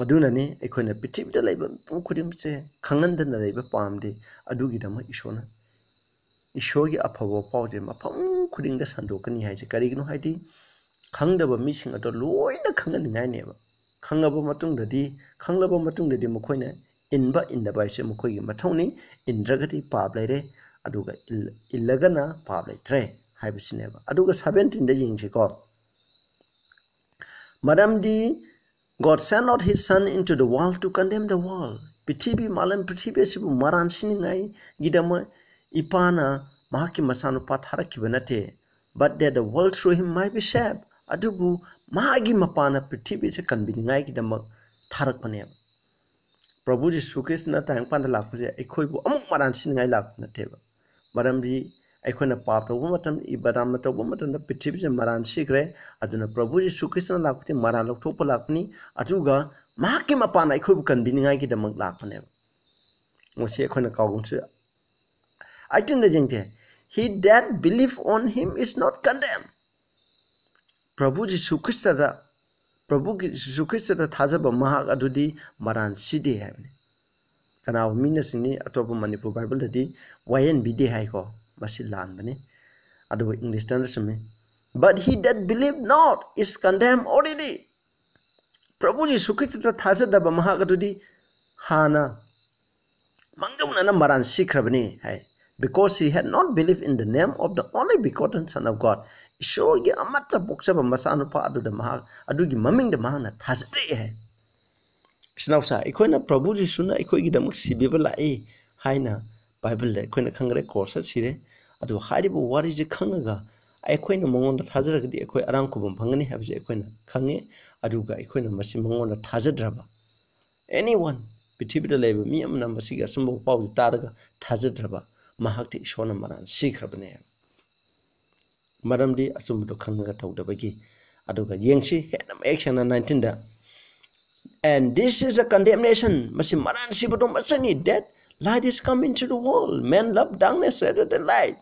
ꯑꯗꯨꯅꯅꯤ ꯑꯩꯈꯣꯏꯅ ꯄ꯭ꯔꯤꯊꯤꯕꯤꯗ ꯂꯩꯕ ꯃꯤꯄꯨꯝ ꯈꯨꯗꯤꯡꯃꯛꯁꯦ ꯈꯪꯍꯟꯗꯅ ꯂꯩꯕ ꯄꯥꯝꯗꯦ꯫ ꯑꯗꯨꯒꯤꯗꯃꯛ ꯏꯁꯣꯔꯅ, ꯏꯁꯣꯔꯒꯤ ꯑꯐꯕ ꯄꯥꯎꯁꯦ ꯃꯐꯝ ꯈꯨꯗꯤꯡꯗ ꯁꯟꯗꯣꯛꯀꯅꯤ ꯍꯥꯏꯁꯦ ꯀꯔꯤꯒꯤꯅꯣ ꯍꯥꯏꯗꯤ, ꯈꯪꯗꯕ ꯃꯤꯁꯤꯡ ꯑꯗꯣ ꯂꯣꯏꯅ ꯈꯪꯍꯟꯅꯤꯡꯉꯥꯏꯅꯦꯕ꯫ ꯈꯪꯉꯕ ꯃꯇꯨꯡꯗꯗꯤ, ꯈꯪꯂꯕ ꯃꯇꯨꯡꯗꯗꯤ ꯃꯈꯣꯏꯅ ꯏꯟꯕ ꯏꯟꯗꯕ ꯍꯥꯏꯁꯦ ꯃꯈꯣꯏꯒꯤ ꯃꯊꯧꯅꯤ꯫ ꯏꯟꯗ꯭ꯔꯒꯗꯤ ꯄꯥꯞ ꯂꯩꯔꯦ, ꯑꯗꯨꯒ ꯏꯜ-, ꯏꯜꯂꯒꯅ ꯄꯥꯞ ꯂꯩꯇ꯭ꯔꯦ ꯍꯥꯏꯕꯁꯤꯅꯦꯕ꯫ ꯑꯗꯨꯒ seventeenꯗ ꯌꯦꯡꯁꯤꯀꯣ꯫ ꯃꯔꯝꯗꯤ God sent not his son into the world to condemn the world. ꯄ꯭ꯔꯤꯊꯤꯕꯤ, ꯃꯥꯂꯦꯝ ꯄ꯭ꯔꯤꯊꯤꯕꯤ ꯑꯁꯤꯕꯨ ꯃꯔꯥꯟ ꯁꯤꯅꯤꯡꯉꯥꯏꯒꯤꯗꯃꯛ ꯏꯄꯥꯅ ꯃꯍꯥꯛꯀꯤ ꯃꯆꯥꯅꯨꯄꯥ ꯊꯥꯔꯛꯈꯤꯕ ꯅꯠꯇꯦ, but that the world through him might be saved. ꯑꯗꯨꯕꯨ ꯃꯥꯒꯤ ꯃꯄꯥꯅ ꯄ꯭ꯔꯤꯊꯤꯕꯤꯁꯦ ꯀꯟꯕꯤꯅꯤꯡꯉꯥꯏꯒꯤꯗꯃꯛ ꯊꯥꯔꯛꯄꯅꯦꯕ꯫ ꯄ꯭ꯔꯚꯨ ꯖꯤꯁꯨ ꯈ꯭ꯔꯤꯁꯇꯅ ꯇꯥꯏꯕꯪꯄꯥꯟꯗ ꯂꯥꯛꯄꯁꯦ ꯑꯩꯈꯣꯏꯕꯨ ꯑꯃꯨꯛ ꯃꯔꯥꯟ ꯁꯤꯅꯤꯡꯉꯥꯏ ꯂꯥꯛꯄ ꯅꯠꯇꯦꯕ꯫ ꯃꯔꯝꯗꯤ ꯑꯩꯈꯣꯏꯅ ꯄꯥꯞ ꯇꯧꯕ ꯃꯇꯝꯗ, ꯏꯕꯥꯗꯥꯝꯅ ꯇꯧꯕ ꯃꯇꯝꯗ ꯄ꯭ꯔꯤꯊꯤꯕꯤꯁꯦ ꯃꯔꯥꯟ ꯁꯤꯈ꯭ꯔꯦ꯫ ꯑꯗꯨꯅ ꯄ꯭ꯔꯚꯨ ꯖꯤꯁꯨ ꯈ꯭ꯔꯤꯁꯇꯅ ꯂꯥꯛꯄꯗꯤ ꯃꯔꯥꯟ ꯂꯧꯊꯣꯛꯄ ꯂꯥꯛꯄꯅꯤ, ꯑꯗꯨꯒ ꯃꯍꯥꯛꯀꯤ ꯃꯄꯥꯅ ꯑꯩꯈꯣꯏꯕꯨ ꯀꯟꯕꯤꯅꯤꯡꯉꯥꯏꯒꯤꯗꯃꯛ ꯂꯥꯛꯄꯅꯦꯕ꯫ ꯃꯁꯤ ꯑꯩꯈꯣꯏꯅ ꯀꯥꯎꯒꯨꯝꯁꯨ꯫ Eighteenꯗ ꯌꯦꯡꯁꯦ, "He that believe on him is not condemned." ꯄ꯭ꯔꯚꯨ ꯖꯤꯁꯨ ꯈ꯭ꯔꯤꯁꯇꯗ, ꯄ꯭ꯔꯚꯨ ꯖꯤꯁꯨ ꯈ꯭ꯔꯤꯁꯇꯗ ꯊꯥꯖꯕ ꯃꯍꯥꯛ ꯑꯗꯨꯗꯤ ꯃꯔꯥꯟ ꯁꯤꯗꯦ ꯍꯥꯏꯕꯅꯤ꯫ ꯀꯅꯥꯒꯨꯝꯕ ꯃꯤꯅꯁꯤꯡꯅꯤ ꯑꯇꯣꯞꯄ ꯃꯅꯤꯄꯨꯔ ꯕꯥꯏꯕꯜꯗꯗꯤ ꯋꯥꯌꯦꯟꯕꯤꯗꯦ ꯍꯥꯏꯀꯣ꯫ ꯃꯁꯤ ꯂꯥꯟꯕꯅꯤ꯫ ꯑꯗꯨꯕꯨ ꯏꯪꯂꯤꯁꯇꯅ ꯆꯨꯝꯃꯤ꯫ "But he that believe not is condemned already." ꯄ꯭ꯔꯚꯨ ꯖꯤꯁꯨ ꯈ꯭ꯔꯤꯁꯇꯗ ꯊꯥꯖꯗꯕ ꯃꯍꯥꯛ ꯑꯗꯨꯗꯤ ꯍꯥꯟꯅ ꯃꯥꯡꯖꯧꯅꯅ ꯃꯔꯥꯟ ꯁꯤꯈ꯭ꯔꯕꯅꯤ ꯍꯥꯏ꯫ "Because he had not believed in the name of the only begotten Son of God." ꯏꯁꯣꯔꯒꯤ ꯑꯃꯠꯇ ꯄꯣꯛꯆꯕ ꯃꯆꯥꯅꯨꯄꯥ ꯑꯗꯨꯗ ꯃꯍꯥꯛ, ꯑꯗꯨꯒꯤ ꯃꯃꯤꯡꯗ ꯃꯍꯥꯛꯅ ꯊꯥꯖꯗꯦ ꯍꯥꯏ꯫ ꯏꯆꯤꯟ ꯏꯅꯥꯎꯁꯥ, ꯑꯩꯈꯣꯏꯅ ꯄ꯭ꯔꯚꯨ ꯖꯤꯁꯨꯅ ꯑꯩꯈꯣꯏꯒꯤꯗꯃꯛ ꯁꯤꯕꯤꯕ ꯂꯥꯛꯏ ꯍꯥꯏꯅ ꯕꯥꯏꯕꯜꯗ ꯑꯩꯈꯣꯏꯅ ꯈꯪꯈ꯭ꯔꯦ, ꯀꯣꯔꯁ ꯁꯤꯔꯦ꯫ ꯑꯗꯨ ꯍꯥꯏꯔꯤꯕ ꯋꯥꯔꯤꯁꯦ ꯈꯪꯉꯒ ꯑꯩꯈꯣꯏꯅ ꯃꯉꯣꯟꯗ ꯊꯥꯖꯔꯒꯗꯤ ꯑꯩꯈꯣꯏ ꯑꯔꯥꯡ ꯈꯨꯕꯝ ꯐꯪꯒꯅꯤ ꯍꯥꯏꯕꯁꯦ ꯑꯩꯈꯣꯏꯅ ꯈꯪꯉꯦ꯫ ꯑꯗꯨꯒ ꯑꯩꯈꯣꯏꯅ ꯃꯁꯤ ꯃꯉꯣꯟꯗ ꯊꯥꯖꯗ꯭ꯔꯕ, anyone, ꯄ꯭ꯔꯤꯊꯤꯕꯤꯗ ꯂꯩꯕ ꯃꯤ ꯑꯃꯅ ꯃꯁꯤꯒꯤ ꯑꯆꯨꯝꯕ ꯄꯥꯎꯁꯤ ꯇꯥꯔꯒ ꯊꯥꯖꯗ꯭ꯔꯕ, ꯃꯍꯥꯛꯇꯤ ꯏꯁꯣꯔꯅ ꯃꯔꯥꯟ ꯁꯤꯈ꯭ꯔꯕꯅꯦ꯫ ꯃꯔꯝꯗꯤ ꯑꯆꯨꯝꯕꯗꯣ ꯈꯪꯉꯒ ꯇꯧꯗꯕꯒꯤ꯫ ꯑꯗꯨꯒ ꯌꯦꯡꯁꯤ ꯍꯦꯟꯅ ꯃꯌꯦꯛ ꯁꯦꯡꯅ nineteenꯗ, "And this is a condemnation", ꯃꯁꯤ ꯃꯔꯥꯟ ꯁꯤꯕꯗꯣ ꯃꯁꯤꯅꯤ, "that light is come into the world, men love darkness rather than light",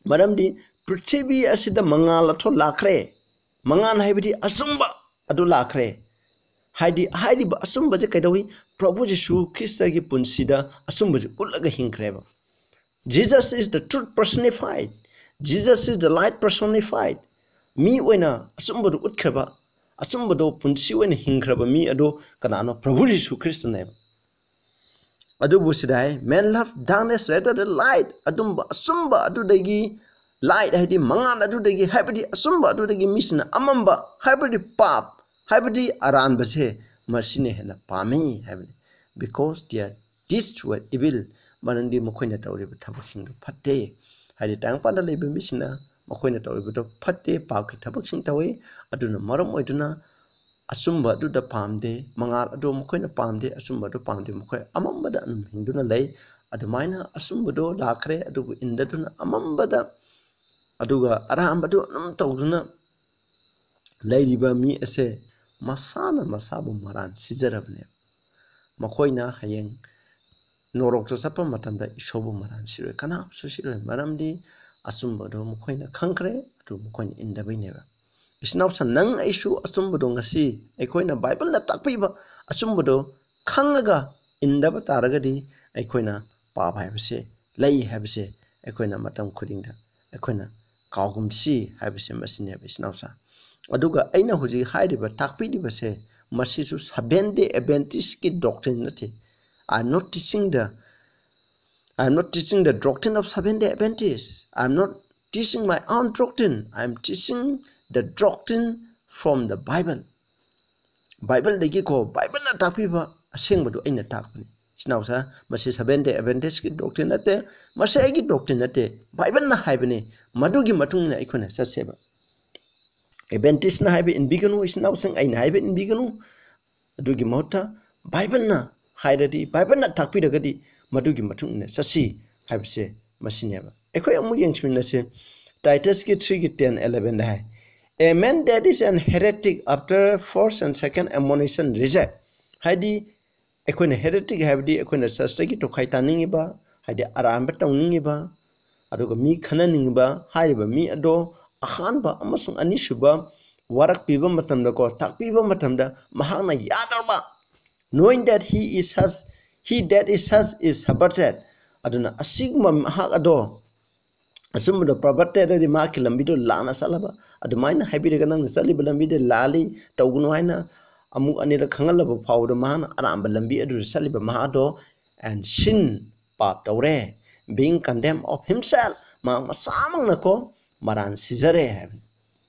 ꯃꯔꯝꯗꯤ ꯄ꯭ꯔꯤꯊꯤꯕꯤ ꯑꯁꯤꯗ ꯃꯉꯥꯜ ꯑꯊꯣꯛ ꯂꯥꯛꯈ꯭ꯔꯦ꯫ ꯃꯉꯥꯜ ꯍꯥꯏꯕꯗꯤ ꯑꯆꯨꯝꯕ ꯑꯗꯨ ꯂꯥꯛꯈ꯭ꯔꯦ꯫ ꯍꯥꯏꯗꯤ ꯍꯥꯏꯔꯤꯕ ꯑꯆꯨꯝꯕꯁꯦ ꯀꯩꯗꯧꯏ? ꯄ꯭ꯔꯚꯨ ꯖꯤꯁꯨ ꯈ꯭ꯔꯤꯁꯇꯒꯤ ꯄꯨꯟꯁꯤꯗ ꯑꯆꯨꯝꯕꯁꯦ ꯎꯠꯂꯒ ꯍꯤꯡꯈ꯭ꯔꯦꯕ꯫ Jesus is the truth personified. Jesus is the light personified. ꯃꯤ ꯑꯣꯏꯅ ꯑꯆꯨꯝꯕꯗꯨ ꯎꯠꯈ꯭ꯔꯕ, ꯑꯆꯨꯝꯕꯗꯣ ꯄꯨꯟꯁꯤ ꯑꯣꯏꯅ ꯍꯤꯡꯈ꯭ꯔꯕ ꯃꯤ ꯑꯗꯣ ꯀꯅꯥꯅꯣ? ꯄ꯭ꯔꯚꯨ ꯖꯤꯁꯨ ꯈ꯭ꯔꯤꯁꯇꯅꯦꯕ꯫ ꯑꯗꯨꯕꯨ ꯁꯤꯗ ꯍꯥꯏ, "Men love darkness rather than light", ꯑꯗꯨꯝꯕ ꯑꯆꯨꯝꯕ ꯑꯗꯨꯗꯒꯤ, light ꯍꯥꯏꯗꯤ ꯃꯉꯥꯜ ꯑꯗꯨꯗꯒꯤ, ꯍꯥꯏꯕꯗꯤ ꯑꯆꯨꯝꯕ ꯑꯗꯨꯗꯒꯤ ꯃꯤꯁꯤꯡꯅ ꯑꯃꯝꯕ, ꯍꯥꯏꯕꯗꯤ ꯄꯥꯞ, ꯍꯥꯏꯕꯗꯤ ꯑꯔꯥꯟꯕꯁꯦ, ꯃꯁꯤꯅ ꯍꯦꯟꯅ ꯄꯥꯝꯃꯤ ꯍꯥꯏꯕꯅꯤ꯫ "Because their deeds were evil", ꯃꯔꯝꯗꯤ ꯃꯈꯣꯏꯅ ꯇꯧꯔꯤꯕ ꯊꯕꯛꯁꯤꯡꯗꯨ ꯐꯠꯇꯦ꯫ ꯍꯥꯏꯗꯤ ꯇꯥꯏꯕꯪꯄꯥꯟꯗ ꯂꯩꯕ ꯃꯤꯁꯤꯡꯅ ꯃꯈꯣꯏꯅ ꯇꯧꯔꯤꯕꯗꯨ ꯐꯠꯇꯦ, ꯄꯥꯞꯀꯤ ꯊꯕꯛꯁꯤꯡ ꯇꯧꯏ꯫ ꯑꯗꯨꯅ ꯃꯔꯝ ꯑꯣꯏꯗꯨꯅ ꯑꯆꯨꯝꯕ ꯑꯗꯨꯗ ꯄꯥꯝꯗꯦ, ꯃꯉꯥꯜ ꯑꯗꯨ ꯃꯈꯣꯏꯅ ꯄꯥꯝꯗꯦ, ꯑꯆꯨꯝꯕ ꯑꯗꯨ ꯄꯥꯝꯗꯦ, ꯃꯈꯣꯏ ꯑꯃꯝꯕꯗ ꯑꯗꯨꯝ ꯍꯤꯡꯗꯨꯅ ꯂꯩ꯫ ꯑꯗꯨꯃꯥꯏꯅ ꯑꯆꯨꯝꯕꯗꯣ ꯂꯥꯛꯈ꯭ꯔꯦ, ꯑꯗꯨꯕꯨ ꯏꯟꯗꯗꯨꯅ ꯑꯃꯝꯕꯗ, ꯑꯗꯨꯒ ꯑꯔꯥꯟꯕꯗꯨ ꯑꯗꯨꯝ ꯇꯧꯗꯨꯅ ꯂꯩꯔꯤꯕ ꯃꯤ ꯑꯁꯦ ꯃꯁꯥꯅ ꯃꯁꯥꯕꯨ ꯃꯔꯥꯟ ꯁꯤꯖꯔꯕꯅꯦ꯫ ꯃꯈꯣꯏꯅ ꯍꯌꯦꯡ ꯅꯣꯔꯣꯛꯇ ꯆꯠꯄ ꯃꯇꯝꯗ ꯏꯁꯣꯔꯕꯨ ꯃꯔꯥꯟ ꯁꯤꯔꯣꯏ, ꯀꯅꯥꯕꯨꯁꯨ ꯁꯤꯔꯣꯏ, ꯃꯔꯝꯗꯤ ꯑꯆꯨꯝꯕꯗꯨ ꯃꯈꯣꯏꯅ ꯈꯪꯈ꯭ꯔꯦ, ꯑꯗꯨ ꯃꯈꯣꯏꯅ ꯏꯟꯗꯕꯩꯅꯦꯕ꯫ ꯏꯆꯤꯟ ꯏꯅꯥꯎꯁꯤꯡ, ꯅꯪ ꯑꯩꯁꯨ ꯑꯆꯨꯝꯕꯗꯣ, ꯉꯁꯤ ꯑꯩꯈꯣꯏꯅ ꯕꯥꯏꯕꯜꯅ ꯇꯥꯛꯄꯤꯕ ꯑꯆꯨꯝꯕꯗꯣ ꯈꯪꯉꯒ ꯏꯟꯗꯕ ꯇꯥꯔꯒꯗꯤ ꯑꯩꯈꯣꯏꯅ ꯄꯥꯞ ꯍꯥꯏꯕꯁꯦ ꯂꯩ ꯍꯥꯏꯕꯁꯦ ꯑꯩꯈꯣꯏꯅ ꯃꯇꯝ ꯈꯨꯗꯤꯡꯗ ꯑꯩꯈꯣꯏꯅ ꯀꯥꯎꯒꯨꯝꯁꯤ ꯍꯥꯏꯕꯁꯦ ꯃꯁꯤꯅꯦꯕ, ꯏꯆꯤꯟ ꯏꯅꯥꯎꯁꯤꯡ꯫ ꯑꯗꯨꯒ ꯑꯩꯅ ꯍꯧꯖꯤꯛ ꯍꯥꯏꯔꯤꯕ, ꯇꯥꯛꯄꯤꯔꯤꯕꯁꯦ, ꯃꯁꯤꯁꯨ Seventh Day Adventistꯀꯤ doctrine ꯅꯠꯇꯦ꯫ I am not teaching the, I am not teaching the doctrine of Seventh Day Adventist. I am not teaching my own doctrine. I am teaching the doctrine from the Bible. ꯕꯥꯏꯕꯜꯗꯒꯤꯀꯣ, ꯕꯥꯏꯕꯜꯅ ꯇꯥꯛꯄꯤꯕ ꯑꯁꯦꯡꯕꯗꯨ ꯑꯩꯅ ꯇꯥꯛꯄꯅꯤ꯫ ꯏꯆꯤꯟ ꯏꯅꯥꯎꯁꯤꯡ, ꯃꯁꯤ Seventh Day Adventistꯀꯤ doctrine ꯅꯠꯇꯦ, ꯃꯁꯤ ꯑꯩꯒꯤ doctrine ꯅꯠꯇꯦ, ꯕꯥꯏꯕꯜꯅ ꯍꯥꯏꯕꯅꯤ꯫ ꯃꯗꯨꯒꯤ ꯃꯇꯨꯡ ꯏꯟꯅ ꯑꯩꯈꯣꯏꯅ ꯆꯠꯁꯦꯕ꯫ Adventistꯅ ꯍꯥꯏꯕ ꯏꯟꯕꯤꯒꯅꯨ, ꯏꯆꯤꯟ ꯏꯅꯥꯎꯁꯤꯡ, ꯑꯩꯅ ꯍꯥꯏꯕ ꯏꯟꯕꯤꯒꯅꯨ꯫ ꯑꯗꯨꯒꯤ ꯃꯍꯨꯠꯇ ꯕꯥꯏꯕꯜꯅ ꯍꯥꯏꯔꯗꯤ, ꯕꯥꯏꯕꯜꯅ ꯇꯥꯛꯄꯤꯔꯒꯗꯤ ꯃꯗꯨꯒꯤ ꯃꯇꯨꯡ ꯏꯟꯅ ꯆꯠꯁꯤ ꯍꯥꯏꯕꯁꯦ ꯃꯁꯤꯅꯦꯕ꯫ ꯑꯩꯈꯣꯏ ꯑꯃꯨꯛ ꯌꯦꯡꯁꯤꯟꯃꯤꯟꯅꯁꯤ꯫ ꯇꯥꯏꯇꯁꯀꯤ three ꯒꯤ ten eleven the high, "A man that is an heretic after first and second admonition reject." ꯍꯥꯏꯗꯤ ꯑꯩꯈꯣꯏꯅ heretic ꯍꯥꯏꯕꯗꯤ ꯑꯩꯈꯣꯏꯅ ꯆꯔꯆꯇꯒꯤ ꯇꯣꯈꯥꯏ ꯇꯥꯅꯤꯡꯉꯤꯕ, ꯍꯥꯏꯗꯤ ꯑꯔꯥꯟꯕ ꯇꯧꯅꯤꯡꯉꯤꯕ, ꯑꯗꯨꯒ ꯃꯤ ꯈꯟꯅꯅꯤꯡꯕ ꯍꯥꯏꯔꯤꯕ ꯃꯤ ꯑꯗꯣ ꯑꯍꯥꯟꯕ ꯑꯃꯁꯨꯡ ꯑꯅꯤꯁꯨꯕ ꯋꯥꯔꯛꯄꯤꯕ ꯃꯇꯝꯗꯀꯣ, ꯇꯥꯛꯄꯤꯕ ꯃꯇꯝꯗ ꯃꯍꯥꯛꯅ ꯌꯥꯗ꯭ꯔꯕ, knowing that he is such, he that is such is perverted, ꯑꯗꯨꯅ ꯑꯁꯤꯒꯨꯝꯕ ꯃꯍꯥꯛ ꯑꯗꯣ ꯑꯆꯨꯝꯕꯗꯣ perverted ꯍꯥꯏꯗꯤ ꯃꯍꯥꯛꯀꯤ ꯂꯝꯕꯤꯗꯣ ꯂꯥꯟꯅ ꯆꯠꯂꯕ, ꯑꯗꯨꯃꯥꯏꯅ ꯍꯥꯏꯕꯤꯔꯒ ꯅꯪꯅ ꯆꯠꯂꯤꯕ ꯂꯝꯕꯤꯗ ꯂꯥꯜꯂꯤ, ꯇꯧꯒꯅꯨ ꯍꯥꯏꯅ ꯑꯃꯨꯛ ꯑꯅꯤꯔꯛ ꯈꯪꯍꯜꯂꯕ ꯐꯥꯎꯕꯗ ꯃꯍꯥꯛꯅ ꯑꯔꯥꯟꯕ ꯂꯝꯕꯤ ꯑꯗꯨꯗ ꯆꯠꯂꯤꯕ ꯃꯍꯥꯛ ꯑꯗꯣ and sin, ꯄꯥꯞ ꯇꯧꯔꯦ, being condemned of himself, ꯃꯍꯥꯛ ꯃꯁꯥꯃꯛꯅꯀꯣ ꯃꯔꯥꯟ ꯁꯤꯖꯔꯦ ꯍꯥꯏꯕꯅꯤ꯫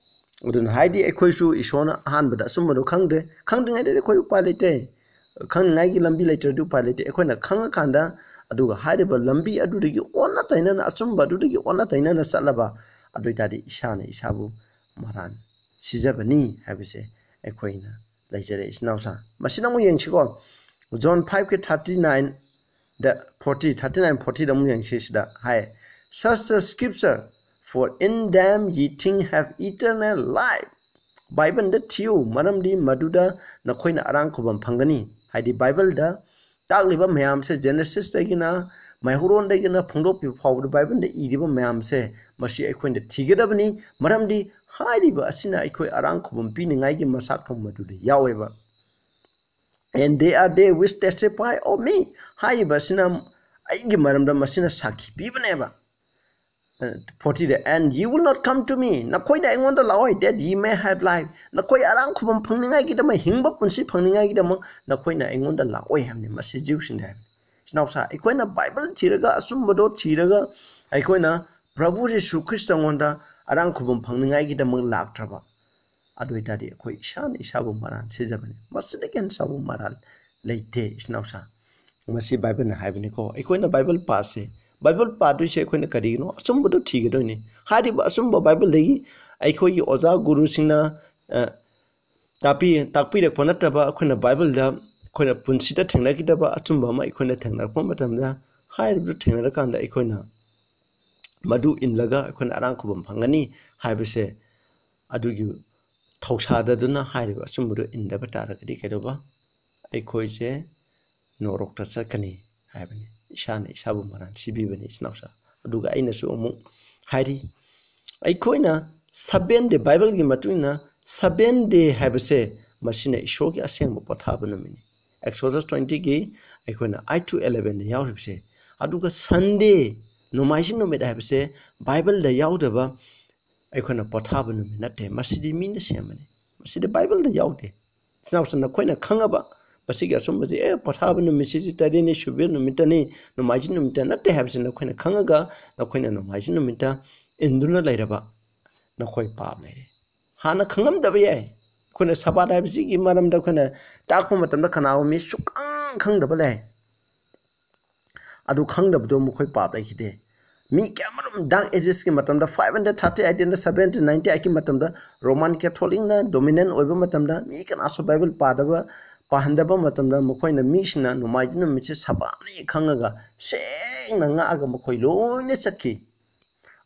ꯑꯗꯨꯅ ꯍꯥꯏꯗꯤ ꯑꯩꯈꯣꯏꯁꯨ ꯏꯁꯣꯔꯅ ꯑꯍꯥꯟꯕꯗ ꯑꯆꯨꯝꯕꯗꯣ ꯈꯪꯗ꯭ꯔꯦ, ꯈꯪꯗ꯭ꯔꯤꯉꯩꯗꯗꯤ ꯑꯩꯈꯣꯏ ꯎꯄꯥꯏ ꯂꯩꯇꯦ, ꯈꯪꯅꯤꯡꯉꯥꯏꯒꯤ ꯂꯝꯕꯤ ꯂꯩꯇ꯭ꯔꯗꯤ ꯎꯄꯥꯏ ꯂꯩꯇꯦ꯫ ꯑꯩꯈꯣꯏꯅ ꯈꯪꯉꯀꯥꯟꯗ ꯑꯗꯨꯒ ꯍꯥꯏꯔꯤꯕ ꯂꯝꯕꯤ ꯑꯗꯨꯗꯒꯤ ꯑꯣꯟꯅ ꯇꯩꯅꯅ, ꯑꯆꯨꯝꯕ ꯑꯗꯨꯗꯒꯤ ꯑꯣꯟꯅ ꯇꯩꯅꯅ ꯆꯠꯂꯕ ꯑꯗꯨ ꯑꯣꯏ ꯇꯥꯔꯗꯤ ꯏꯁꯥꯅ ꯏꯁꯥꯕꯨ ꯃꯔꯥꯟ ꯁꯤꯖꯕꯅꯤ ꯍꯥꯏꯕꯁꯦ ꯑꯩꯈꯣꯏꯅ ꯂꯩꯖꯔꯦ ꯏꯆꯤꯟ ꯏꯅꯥꯎꯁꯥ꯫ ꯃꯁꯤꯅ ꯑꯃꯨꯛ ꯌꯦꯡꯁꯤꯀꯣ, John five ꯀꯤ thirty nine ꯗ forty, thirty nine forty ꯗ ꯑꯃꯨꯛ ꯌꯦꯡꯁꯤ꯫ ꯁꯤꯗ ꯍꯥꯏ, "Search the scripture, for in them ye think have eternal life." ꯕꯥꯏꯕꯜꯗ ꯊꯤꯌꯨ, ꯃꯔꯝꯗꯤ ꯃꯗꯨꯗ ꯅꯈꯣꯏꯅ ꯑꯔꯥꯡ ꯈꯨꯕꯝ ꯐꯪꯒꯅꯤ꯫ ꯍꯥꯏꯗꯤ ꯕꯥꯏꯕꯜꯗ ꯇꯥꯛꯂꯤꯕ ꯃꯌꯥꯝꯁꯦ, ꯖꯦꯅꯦꯁꯤꯁꯇꯒꯤꯅ ꯃꯩꯍꯧꯔꯣꯟꯗꯒꯤꯅ ꯐꯣꯡꯗꯣꯛꯄꯤꯕ ꯐꯥꯎꯕꯗ ꯕꯥꯏꯕꯜꯗ ꯏꯔꯤꯕ ꯃꯌꯥꯝꯁꯦ, ꯃꯁꯤ ꯑꯩꯈꯣꯏꯅ ꯊꯤꯒꯗꯕꯅꯤ꯫ ꯃꯔꯝꯗꯤ ꯍꯥꯏꯔꯤꯕ ꯑꯁꯤꯅ ꯑꯩꯈꯣꯏ ꯑꯔꯥꯡ ꯈꯨꯕꯝ ꯄꯤꯅꯤꯡꯉꯥꯏꯒꯤ ꯃꯆꯥꯛ ꯊꯣꯡꯕꯗꯨꯗ ꯌꯥꯎꯋꯦꯕ꯫ "And they are they which testify of me." ꯍꯥꯏꯔꯤꯕ ꯑꯁꯤꯅ ꯑꯩꯒꯤ ꯃꯔꯝꯗ ꯃꯁꯤꯅ ꯁꯥꯈꯤ ꯄꯤꯕꯅꯦꯕ꯫ Forty the, "And ye will not come to me." ꯅꯈꯣꯏꯅ ꯑꯩꯉꯣꯟꯗ ꯂꯥꯛꯑꯣꯏ, "that ye may have life." ꯅꯈꯣꯏ ꯑꯔꯥꯡ ꯈꯨꯕꯝ ꯐꯪꯅꯤꯡꯉꯥꯏꯒꯤꯗꯃꯛ, ꯍꯤꯡꯕ ꯄꯨꯟꯁꯤ ꯐꯪꯅꯤꯡꯉꯥꯏꯒꯤꯗꯃꯛ ꯅꯈꯣꯏꯅ ꯑꯩꯉꯣꯟꯗ ꯂꯥꯛꯑꯣꯏ ꯍꯥꯏꯕꯅꯤ꯫ ꯃꯁꯤ ꯖꯤꯎꯁꯤꯡꯗ ꯍꯥꯏꯕꯅꯤ꯫ ꯏꯆꯤꯟ ꯏꯅꯥꯎꯁꯥ, ꯑꯩꯈꯣꯏꯅ ꯕꯥꯏꯕꯜ ꯊꯤꯔꯒ, ꯑꯆꯨꯝꯕꯗꯣ ꯊꯤꯔꯒ, ꯑꯩꯈꯣꯏꯅ ꯄ꯭ꯔꯚꯨ ꯖꯤꯁꯨ ꯈ꯭ꯔꯤꯁꯇꯉꯣꯟꯗ ꯑꯔꯥꯡ ꯈꯨꯕꯝ ꯐꯪꯅꯤꯡꯉꯥꯏꯒꯤꯗꯃꯛ ꯂꯥꯛꯇ꯭ꯔꯕ, ꯑꯗꯨ ꯑꯣꯏ ꯇꯥꯔꯗꯤ ꯑꯩꯈꯣꯏ ꯏꯁꯥꯅ ꯏꯁꯥꯕꯨ ꯃꯔꯥꯟ ꯁꯤꯖꯕꯅꯤ꯫ ꯃꯁꯤꯗꯒꯤ ꯍꯦꯟꯅ ꯆꯥꯎꯕ ꯃꯔꯥꯜ ꯂꯩꯇꯦ, ꯏꯆꯤꯟ ꯏꯅꯥꯎꯁꯥ꯫ ꯃꯁꯤ ꯕꯥꯏꯕꯜꯅ ꯍꯥꯏꯕꯅꯤꯀꯣ꯫ ꯑꯩꯈꯣꯏꯅ ꯕꯥꯏꯕꯜ ꯄꯥꯁꯦ꯫ ꯕꯥꯏꯕꯜ ꯄꯥꯗꯣꯏꯁꯦ ꯑꯩꯈꯣꯏꯅ ꯀꯔꯤꯒꯤꯅꯣ? ꯑꯆꯨꯝꯕꯗꯨ ꯊꯤꯒꯗꯣꯏꯅꯤ꯫ ꯍꯥꯏꯔꯤꯕ ꯑꯆꯨꯝꯕ ꯕꯥꯏꯕꯜꯗꯒꯤ ꯑꯩꯈꯣꯏꯒꯤ ꯑꯣꯖꯥ ꯒꯨꯔꯨꯁꯤꯡꯅ, ꯑ, ꯇꯥꯛꯄꯤ-, ꯇꯥꯛꯄꯤꯔꯛꯄ ꯅꯠꯇꯕ, ꯑꯩꯈꯣꯏꯅ ꯕꯥꯏꯕꯜꯗ ꯑꯩꯈꯣꯏꯅ ꯄꯨꯟꯁꯤꯗ ꯊꯦꯡꯅꯈꯤꯗꯕ ꯑꯆꯨꯝꯕ ꯑꯃ ꯑꯩꯈꯣꯏꯅ ꯊꯦꯡꯅꯔꯛꯄ ꯃꯇꯝꯗ, ꯍꯥꯏꯔꯤꯕꯗꯨ ꯊꯦꯡꯅꯔꯀꯥꯟꯗ ꯑꯩꯈꯣꯏꯅ ꯃꯗꯨ ꯏꯜꯂꯒ ꯑꯩꯈꯣꯏꯅ ꯑꯔꯥꯡ ꯈꯨꯕꯝ ꯐꯪꯒꯅꯤ ꯍꯥꯏꯕꯁꯦ, ꯑꯗꯨꯒꯤ ꯊꯧꯁꯥꯗꯗꯨꯅ ꯍꯥꯏꯔꯤꯕ ꯑꯆꯨꯝꯕꯗꯨ ꯏꯟꯗꯕ ꯇꯥꯔꯒꯗꯤ ꯀꯩꯗꯧꯕ? ꯑꯩꯈꯣꯏꯁꯦ ꯅꯣꯔꯣꯛꯇ ꯆꯠꯀꯅꯤ ꯍꯥꯏꯕꯅꯤ꯫ ꯏꯁꯥꯅ ꯏꯁꯥꯕꯨ ꯃꯔꯥꯟ ꯁꯤꯕꯤꯕꯅꯤ, ꯏꯆꯤꯟ ꯏꯅꯥꯎꯁꯥ꯫ ꯑꯗꯨꯒ ꯑꯩꯅꯁꯨ ꯑꯃꯨꯛ ꯍꯥꯏꯔꯤ, ꯑꯩꯈꯣꯏꯅ seven day, ꯕꯥꯏꯕꯜꯒꯤ ꯃꯇꯨꯡ ꯏꯟꯅ seven day ꯍꯥꯏꯕꯁꯦ ꯃꯁꯤꯅ ꯏꯁꯣꯔꯒꯤ ꯑꯁꯦꯡꯕ ꯄꯣꯊꯥꯕ ꯅꯨꯃꯤꯠꯅꯤ꯫ Exodus twentyꯒꯤ ꯑꯩꯈꯣꯏꯅ eight to elevenꯗ ꯌꯥꯎꯔꯤꯕꯁꯦ꯫ ꯑꯗꯨꯒ Sunday, ꯅꯣꯡꯃꯥꯏꯖꯤꯡ ꯅꯨꯃꯤꯠ ꯍꯥꯏꯕꯁꯦ ꯕꯥꯏꯕꯜꯗ ꯌꯥꯎꯗꯕ ꯑꯩꯈꯣꯏꯅ ꯄꯣꯊꯥꯕ ꯅꯨꯃꯤꯠ ꯅꯠꯇꯦ, ꯃꯁꯤꯗꯤ ꯃꯤꯅ ꯁꯦꯝꯕꯅꯤ, ꯃꯁꯤꯗꯤ ꯕꯥꯏꯕꯜꯗ ꯌꯥꯎꯗꯦ꯫ ꯏꯆꯤꯟ ꯏꯅꯥꯎꯁꯤꯡ, ꯅꯈꯣꯏꯅ ꯈꯪꯉꯕ ꯃꯁꯤꯒꯤ ꯑꯆꯨꯝꯕꯁꯤ, ꯑꯦ, ꯄꯣꯊꯥꯕ ꯅꯨꯃꯤꯠꯁꯤꯗꯤ ꯇꯔꯦꯠꯅꯤ ꯁꯨꯕ ꯅꯨꯃꯤꯠꯇꯅꯤ, ꯅꯣꯡꯃꯥꯏꯖꯤꯡ ꯅꯨꯃꯤꯠꯇ ꯅꯠꯇꯦ ꯍꯥꯏꯕꯁꯤ ꯅꯈꯣꯏꯅ ꯈꯪꯉꯒ ꯅꯈꯣꯏꯅ ꯅꯣꯡꯃꯥꯏꯖꯤꯡ ꯅꯨꯃꯤꯠꯇ ꯏꯟꯗꯨꯅ ꯂꯩꯔꯕ ꯅꯈꯣꯏ ꯄꯥꯞ ꯂꯩꯔꯦ꯫ ꯍꯥꯟꯅ ꯈꯪꯉꯝꯗꯕ ꯌꯥꯏ꯫ ꯑꯩꯈꯣꯏꯅ ꯁꯕꯥꯠ ꯍꯥꯏꯕꯁꯤꯒꯤ ꯃꯔꯝꯗ ꯑꯩꯈꯣꯏꯅ ꯇꯥꯛꯄ ꯃꯇꯝꯗ ꯀꯅꯥꯒꯨꯝꯕ ꯃꯤ ꯁꯨꯛꯈꯪ ꯈꯪꯗꯕ ꯂꯩ꯫ ꯑꯗꯨ ꯈꯪꯗꯕꯗꯣ ꯃꯈꯣꯏ ꯄꯥꯞ ꯂꯩꯈꯤꯗꯦ꯫ ꯃꯤ ꯀꯌꯥꯃꯔꯨꯝ Dark Agesꯀꯤ ꯃꯇꯝꯗ, five hundred thirty eight ꯒꯤ ꯃꯇꯝꯗ, Roman Catholicꯅ dominant ꯑꯣꯏꯕ ꯃꯇꯝꯗ, ꯃꯤ ꯀꯅꯥꯁꯨ ꯕꯥꯏꯕꯜ ꯄꯥꯗꯕ, ꯄꯥꯍꯟꯗꯕ ꯃꯇꯝꯗ, ꯃꯈꯣꯏꯅ, ꯃꯤꯁꯤꯡꯅ ꯅꯣꯡꯃꯥꯏꯖꯤꯡ ꯅꯨꯃꯤꯠꯁꯦ ꯁꯕꯥꯠꯅꯤ ꯈꯪꯉꯒ ꯁꯦꯡꯅ ꯉꯥꯛꯑꯒ ꯃꯈꯣꯏ ꯂꯣꯏꯅ ꯆꯠꯈꯤ꯫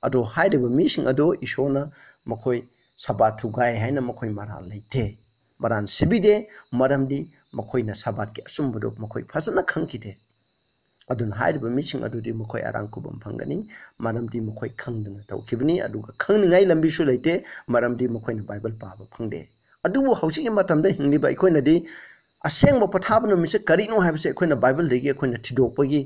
ꯑꯗꯣ ꯍꯥꯏꯔꯤꯕ ꯃꯤꯁꯤꯡ ꯑꯗꯣ ꯏꯁꯣꯔꯅ ꯃꯈꯣꯏ ꯁꯕꯥꯠ ꯊꯨꯒꯥꯏ ꯍꯥꯏꯅ ꯃꯈꯣꯏ ꯃꯔꯥꯜ ꯂꯩꯇꯦ, ꯃꯔꯥꯜ ꯁꯤꯕꯤꯗꯦ, ꯃꯔꯝꯗꯤ ꯃꯈꯣꯏꯅ ꯁꯕꯥꯠꯀꯤ ꯑꯆꯨꯝꯕꯗꯣ ꯃꯈꯣꯏ ꯐꯖꯅ ꯈꯪꯈꯤꯗꯦ꯫ ꯑꯗꯨꯅ ꯍꯥꯏꯔꯤꯕ ꯃꯤꯁꯤꯡ ꯑꯗꯨꯗꯤ ꯃꯈꯣꯏ ꯑꯔꯥꯡ ꯈꯨꯕꯝ ꯐꯪꯒꯅꯤ, ꯃꯔꯝꯗꯤ ꯃꯈꯣꯏ ꯈꯪꯗꯅ ꯇꯧꯈꯤꯕꯅꯤ, ꯑꯗꯨꯒ ꯈꯪꯅꯤꯡꯉꯥꯏ ꯂꯝꯕꯤꯁꯨ ꯂꯩꯇꯦ, ꯃꯔꯝꯗꯤ ꯃꯈꯣꯏꯅ ꯕꯥꯏꯕꯜ ꯄꯥꯕ ꯐꯪꯗꯦ꯫ ꯑꯗꯨꯕꯨ ꯍꯧꯖꯤꯛꯀꯤ ꯃꯇꯝꯗ ꯍꯤꯡꯂꯤꯕ ꯑꯩꯈꯣꯏꯅꯗꯤ ꯑꯁꯦꯡꯕ ꯄꯣꯊꯥꯕ ꯅꯨꯃꯤꯠꯁꯦ ꯀꯔꯤꯅꯣ ꯍꯥꯏꯕꯁꯦ ꯑꯩꯈꯣꯏꯅ ꯕꯥꯏꯕꯜꯗꯒꯤ ꯑꯩꯈꯣꯏꯅ ꯊꯤꯗꯣꯛꯄꯒꯤ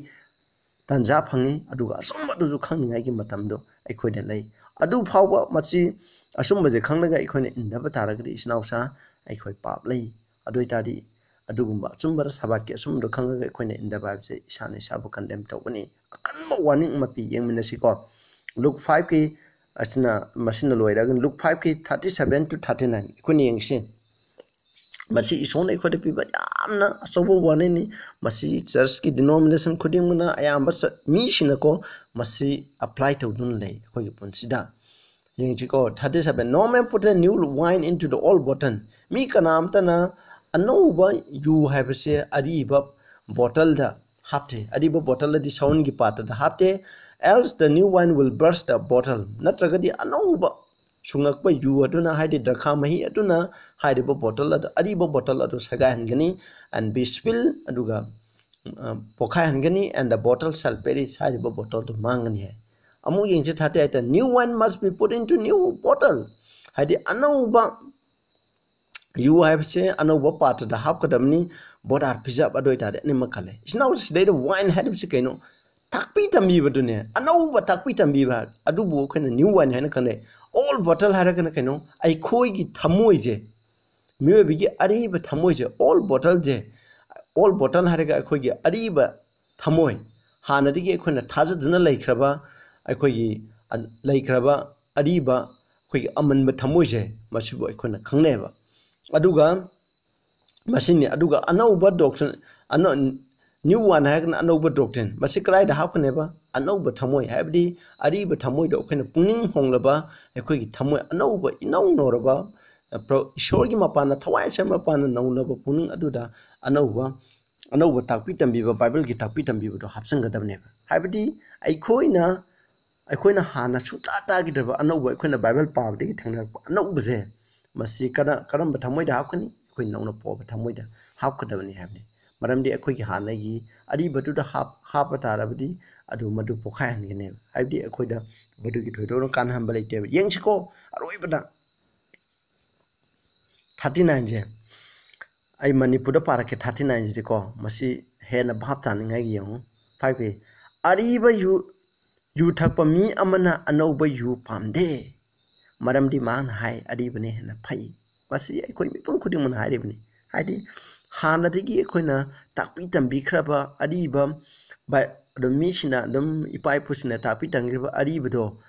ꯇꯥꯟꯖꯥ ꯐꯪꯉꯤ, ꯑꯗꯨꯒ ꯑꯆꯨꯝꯕꯗꯨꯁꯨ ꯈꯪꯅꯤꯡꯉꯥꯏꯒꯤ ꯃꯇꯝꯗꯣ ꯑꯩꯈꯣꯏꯗ ꯂꯩ꯫ ꯑꯗꯨ ꯐꯥꯎꯕ ꯃꯁꯤ ꯑꯆꯨꯝꯕꯁꯦ ꯈꯪꯂꯒ ꯑꯩꯈꯣꯏꯅ ꯏꯟꯗꯕ ꯇꯥꯔꯒꯗꯤ, ꯏꯆꯤꯟ ꯏꯅꯥꯎꯁꯥ, ꯑꯩꯈꯣꯏ ꯄꯥꯞ ꯂꯩ꯫ ꯑꯗꯨ ꯑꯣꯏ ꯇꯥꯔꯗꯤ ꯑꯗꯨꯒꯨꯝꯕ ꯑꯆꯨꯝꯕꯗ, ꯁꯕꯥꯠꯀꯤ ꯑꯆꯨꯝꯕꯗꯣ ꯈꯪꯉꯒ ꯑꯩꯈꯣꯏꯅ ꯏꯟꯗꯕ ꯍꯥꯏꯕꯁꯦ ꯏꯁꯥꯅ ꯏꯁꯥꯕꯨ condemn ꯇꯧꯒꯅꯤ꯫ ꯑꯀꯟꯕ warning ꯑꯃ ꯄꯤ, ꯌꯦꯡꯃꯤꯟꯅꯁꯤꯀꯣ꯫ Luke fiveꯀꯤ, ꯑꯁꯤꯅ, ꯃꯁꯤꯅ ꯂꯣꯏꯔꯒ Luke fiveꯀꯤ thirty seven to thirty nine ꯑꯩꯈꯣꯏꯅ ꯌꯦꯡꯁꯤ꯫ ꯃꯁꯤ ꯏꯁꯣꯔꯅ ꯑꯩꯈꯣꯏꯗ ꯄꯤꯕ ꯌꯥꯝꯅ ꯑꯆꯧꯕ warningꯅꯤ꯫ ꯃꯁꯤ churchꯀꯤ denomination ꯈꯨꯗꯤꯡꯃꯛꯅ ꯑꯌꯥꯝꯕ ꯆ-, ꯃꯤꯁꯤꯡꯅꯀꯣ ꯃꯁꯤ apply ꯇꯧꯗꯨꯅ ꯂꯩ ꯑꯩꯈꯣꯏꯒꯤ ꯄꯨꯟꯁꯤꯗ꯫ ꯌꯦꯡꯁꯤꯀꯣ, thirty seven, "No man put a new wine into the old bottle." ꯃꯤ ꯀꯅꯥꯝꯇꯅ ꯑꯅꯧꯕ ꯌꯨ ꯍꯥꯏꯕꯁꯦ ꯑꯔꯤꯕ ꯕꯣꯇꯜꯗ ꯍꯥꯞꯇꯦ, ꯑꯔꯤꯕ ꯕꯣꯇꯜꯗꯗꯤ ꯁꯎꯟꯒꯤ ꯄꯥꯇ꯭ꯔꯗ ꯍꯥꯞꯇꯦ, else the new wine will burst the bottle, ꯅꯠꯇ꯭ꯔꯒꯗꯤ ꯑꯅꯧꯕ ꯁꯨꯡꯉꯛꯄ ꯌꯨ ꯑꯗꯨꯅ, ꯍꯥꯏꯗꯤ ꯗ꯭ꯔꯈꯥ ꯃꯍꯤ ꯑꯗꯨꯅ ꯍꯥꯏꯔꯤꯕ ꯕꯣꯇꯜ ꯑꯗꯨ, ꯑꯔꯤꯕ ꯕꯣꯇꯜ ꯑꯗꯨ ꯁꯦꯒꯥꯏꯍꯟꯒꯅꯤ, and be spill, ꯑꯗꯨꯒ ꯄꯣꯈꯥꯏꯍꯟꯒꯅꯤ, and the bottle shall perish, ꯍꯥꯏꯔꯤꯕ ꯕꯣꯇꯜꯗꯨ ꯃꯥꯡꯒꯅꯤ ꯍꯥꯏ꯫ ꯑꯃꯨꯛ ꯌꯦꯡꯁꯤ ꯊꯥꯔꯇꯤ ꯑꯩꯠꯇ, new wine must be put into new bottle, ꯍꯥꯏꯗꯤ ꯑꯅꯧꯕ ꯌꯨ ꯍꯥꯏꯕꯁꯦ ꯑꯅꯧꯕ ꯄꯥꯇ꯭ꯔꯗ ꯍꯥꯞꯀꯗꯕꯅꯤ, both are preserved, ꯑꯗꯨ ꯑꯣꯏꯇꯥꯔꯗꯤ ꯑꯅꯤꯃꯛ ꯈꯜꯂꯦ꯫ ꯏꯆꯤꯟ ꯏꯅꯥꯎꯁꯦ, ꯁꯤꯗꯩꯗ wine ꯍꯥꯏꯔꯤꯕꯁꯤ ꯀꯩꯅꯣ? ꯇꯥꯛꯄꯤ ꯇꯝꯕꯤꯕꯗꯨꯅꯦ, ꯑꯅꯧꯕ ꯇꯥꯛꯄꯤ ꯇꯝꯕꯤꯕ, ꯑꯗꯨꯕꯨ ꯑꯩꯈꯣꯏꯅ new wine ꯍꯥꯏꯅ ꯈꯪꯅꯩ꯫ Old bottle ꯍꯥꯏꯔꯒꯅ ꯀꯩꯅꯣ? ꯑꯩꯈꯣꯏꯒꯤ ꯊꯃꯣꯏꯁꯦ, ꯃꯤꯑꯣꯏꯕꯒꯤ ꯑꯔꯤꯕ ꯊꯃꯣꯏꯁꯦ, old bottleꯁꯦ, old bottle ꯍꯥꯏꯔꯒ ꯑꯩꯈꯣꯏꯒꯤ ꯑꯔꯤꯕ ꯊꯃꯣꯏ, ꯍꯥꯟꯅꯗꯒꯤ ꯑꯩꯈꯣꯏꯅ ꯊꯥꯖꯗꯨꯅ ꯂꯩꯈ꯭ꯔꯕ, ꯑꯩꯈꯣꯏꯒꯤ ꯂꯩꯈ꯭ꯔꯕ ꯑꯔꯤꯕ ꯑꯩꯈꯣꯏꯒꯤ ꯑꯃꯟꯕ ꯊꯃꯣꯏꯁꯦ, ꯃꯁꯤꯕꯨ ꯑꯩꯈꯣꯏꯅ ꯈꯪꯅꯩꯕ꯫ ꯑꯗꯨꯒ ꯃꯁꯤꯅꯤ꯫ ꯑꯗꯨꯒ ꯑꯅꯧꯕ doctrine, new wine ꯍꯥꯏꯔꯒꯅ ꯑꯅꯧꯕ doctrine꯫ ꯃꯁꯤ ꯀꯗꯥꯏꯗ ꯍꯥꯞꯀꯅꯦꯕ? ꯑꯅꯧꯕ ꯊꯃꯣꯏ, ꯍꯥꯏꯕꯗꯤ ꯑꯔꯤꯕ ꯊꯃꯣꯏꯗꯣ ꯑꯩꯈꯣꯏꯅ ꯄꯨꯛꯅꯤꯡ ꯍꯣꯡꯂꯕ, ꯑꯩꯈꯣꯏꯒꯤ ꯊꯃꯣꯏ ꯑꯅꯧꯕ, ꯏꯅꯧ ꯅꯧꯔꯕ, ꯏꯁꯣꯔꯒꯤ ꯃꯄꯥꯟꯅ, ꯊꯋꯥꯏ ꯑꯁꯦꯡꯕ ꯃꯄꯥꯟꯅ ꯅꯧꯅꯕ ꯄꯨꯛꯅꯤꯡ ꯑꯗꯨꯗ ꯑꯅꯧꯕ, ꯑꯅꯧꯕ ꯇꯥꯛꯄꯤ ꯇꯝꯕꯤꯕ, ꯕꯥꯏꯕꯜꯒꯤ ꯇꯥꯛꯄꯤ ꯇꯝꯕꯤꯕꯗꯣ ꯍꯥꯞꯆꯤꯟꯒꯗꯕꯅꯦꯕ꯫ ꯍꯥꯏꯕꯗꯤ ꯑꯩꯈꯣꯏꯅ, ꯑꯩꯈꯣꯏꯅ ꯍꯥꯟꯅ ꯁꯨꯡꯇꯥ ꯇꯥꯈꯤꯗ꯭ꯔꯕ ꯑꯅꯧꯕ, ꯑꯩꯈꯣꯏꯅ ꯕꯥꯏꯕꯜ ꯄꯥꯕꯗꯒꯤ ꯊꯦꯡꯅꯔꯛꯄ ꯑꯅꯧꯕꯁꯦ, ꯃꯁꯤ ꯀꯔꯝꯕ ꯊꯃꯣꯏꯗ ꯍꯥꯞꯀꯅꯤ? ꯑꯩꯈꯣꯏ ꯅꯧꯅ ꯄꯣꯛꯑꯕ ꯊꯃꯣꯏꯗ ꯍꯥꯞꯀꯗꯕꯅꯤ ꯍꯥꯏꯕꯅꯤ꯫ ꯃꯔꯝꯗꯤ ꯑꯩꯈꯣꯏꯒꯤ ꯍꯥꯟꯅꯒꯤ ꯑꯔꯤꯕꯗꯨꯗ ꯍꯥꯞ-, ꯍꯥꯞꯄ ꯇꯥꯔꯕꯗꯤ ꯑꯗꯨ ꯃꯗꯨ ꯄꯣꯛꯈꯥꯏꯍꯟꯒꯅꯦꯕ꯫ ꯍꯥꯏꯕꯗꯤ ꯑꯩꯈꯣꯏꯗ ꯃꯗꯨꯒꯤ ꯊꯣꯏꯗꯣꯛꯅ ꯀꯥꯟꯅꯍꯟꯕ ꯂꯩꯇꯦꯕ꯫ ꯌꯦꯡꯁꯤꯀꯣ, ꯑꯔꯣꯏꯕꯗ ꯊꯥꯔꯇꯤ ꯅꯥꯏꯟꯁꯦ, ꯑꯩ ꯃꯅꯤꯄꯨꯔꯗ ꯄꯥꯔꯛꯀꯦ꯫ ꯊꯥꯔꯇꯤ ꯅꯥꯏꯟꯁꯤꯗꯤꯀꯣ, ꯃꯁꯤ ꯍꯦꯟꯅ ꯚꯥꯞ ꯇꯥꯅꯤꯡꯉꯥꯏꯒꯤ ꯌꯦꯡꯉꯨ꯫ ꯐꯥꯏꯚꯀꯤ, ꯑꯔꯤꯕ ꯌꯨ, ꯌꯨ ꯊꯛꯄ ꯃꯤ ꯑꯃꯅ ꯑꯅꯧꯕ ꯌꯨ ꯄꯥꯝꯗꯦ, ꯃꯔꯝꯗꯤ ꯃꯍꯥꯛꯅ ꯍꯥꯏ, "ꯑꯔꯤꯕꯅ ꯍꯦꯟꯅ ꯐꯩ"꯫ ꯃꯁꯤ ꯑꯩꯈꯣꯏ ꯃꯤꯄꯨꯝ ꯈꯨꯗꯤꯡꯃꯛꯅ ꯍꯥꯏꯔꯤꯕꯅꯤ꯫ ꯍꯥꯏꯗꯤ ꯍꯥꯟꯅꯗꯒꯤ ꯑꯩꯈꯣꯏꯅ ꯇꯥꯛꯄꯤ ꯇꯝꯕꯤꯈ꯭ꯔꯕ ꯑꯔꯤꯕ, ꯑꯗꯨꯝ ꯃꯤꯁꯤꯡꯅ, ꯑꯗꯨꯝ ꯏꯄꯥ ꯏꯄꯨꯁꯤꯡꯅ ꯇꯥꯛꯄꯤ ꯇꯝꯈ꯭ꯔꯕ ꯑꯔꯤꯕꯗꯣ